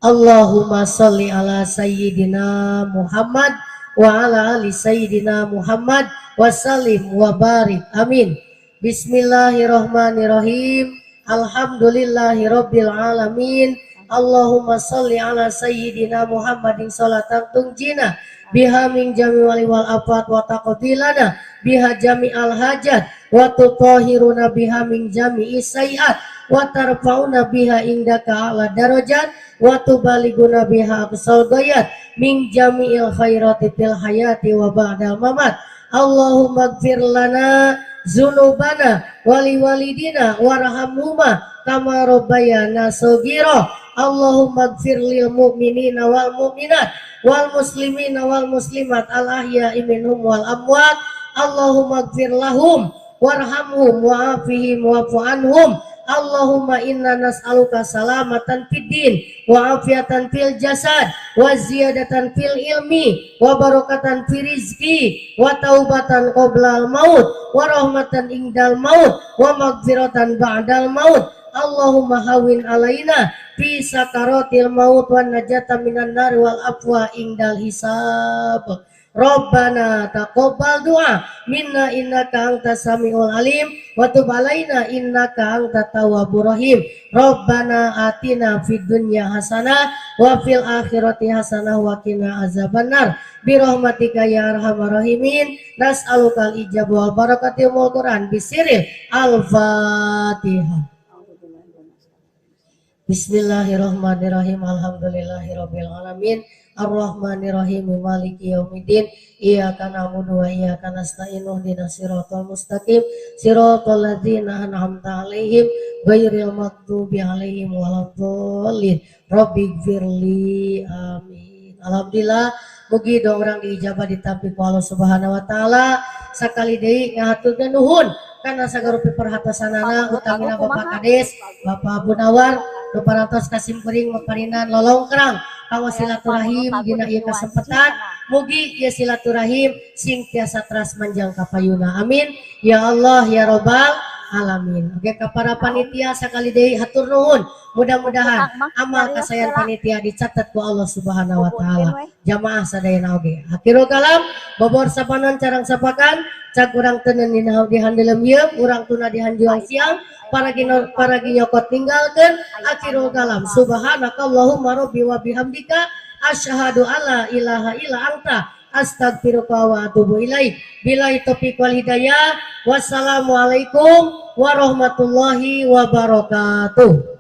Allahumma sholli ala sayyidina Muhammad wa ala ali sayyidina Muhammad wa sallim wa barik. Amin. Bismillahirrahmanirrahim. Alhamdulillahirabbil alamin. Allahumma sholli ala sayyidina Muhammadin sholatan tunjina biha min jami wali wal afat wa taqdilana biha jami al hajat wa tutahhiruna biha min jami'i sayiat wa tarfa'una biha indaka ala darajat wa tubaliguna biha aqsal ghayat min jami'il khairati fil hayati wa ba'dal mamat. Allahumma ighfir lana dzunubana wali walidina warhamhuma kama rabbayana shaghira. Allahumma ighfir lil mu'minina wal mu'minat wal muslimina wal muslimat al ahya'i minhum wal amwat. Allahumma ighfir lahum warhamhum wa'afihim wa'fu anhum. Allahumma inna nas'aluka salamatan fid din wa afiatan fil jasad wa ziyadatan fil ilmi wa barakatan fi rizki wa taubatan qoblal maut wa rahmatan indal maut wa magfiratan ba'dal maut. Allahumma hawin alaina fi sakaratil maut wan najata minan nar wal afwa indal hisab. Rabbana taqabbal du'a minna innaka antas samiul alim wa tub alaina innaka antat tawwabur rahim. Rabbana atina fid dunya hasanah wa fil akhirati hasanah wa qina azabannar. Bi rahmatika ya arhamar rahimin. Nas'alukal ijabah wal barakati wal Qur'an bisiril Al-Fatihah. Bismillahirrahmanirrahim. Alhamdulillahirabbil alamin. Arrahmanirrahim. Maliki yaumiddin. Iyyaka na'budu wa iyyaka nasta'in. Ihdinas siratal mustaqim. Siratal ladzina an'amta 'alaihim ghairil maghdubi 'alaihim waladdallin. Rabbighfirli. Amin. Alhamdulillah mugi doa urang diijabah ditampi ku Allah Subhanahu wa taala. Sakali deui ngahaturkeun nuhun kana sagarupi perhatosanana utamina Bapak Kades, Bapak Bunawar, nu parantos kasimkuring maparinan lolongkrang kanggo silaturahim dina ieu kasempatan. Mugi ieu silaturahim sing tiasa teras manjang ka payuna. Amin ya Allah ya robbal alamin. Oke ka para panitia sakali deui hatur nuhun. Mudah-mudahan amal kasayan panitia dicatat ku Allah Subhanahu wa taala. Jamaah sadayana oge. Akhirul kalam bobor sapanon carang sapakan cak urang teuneun dina di handelem yeum urang tuna di hanjuang siang para ginyokot ninggalkeun. Akhirul kalam subhanakallahumma rabbi wa bihamdika asyhadu alla ilaha illa anta astagfiruka wa atubu ilaik. Billahi taufiq wal hidayah. Wassalamualaikum warahmatullahi wabarakatuh.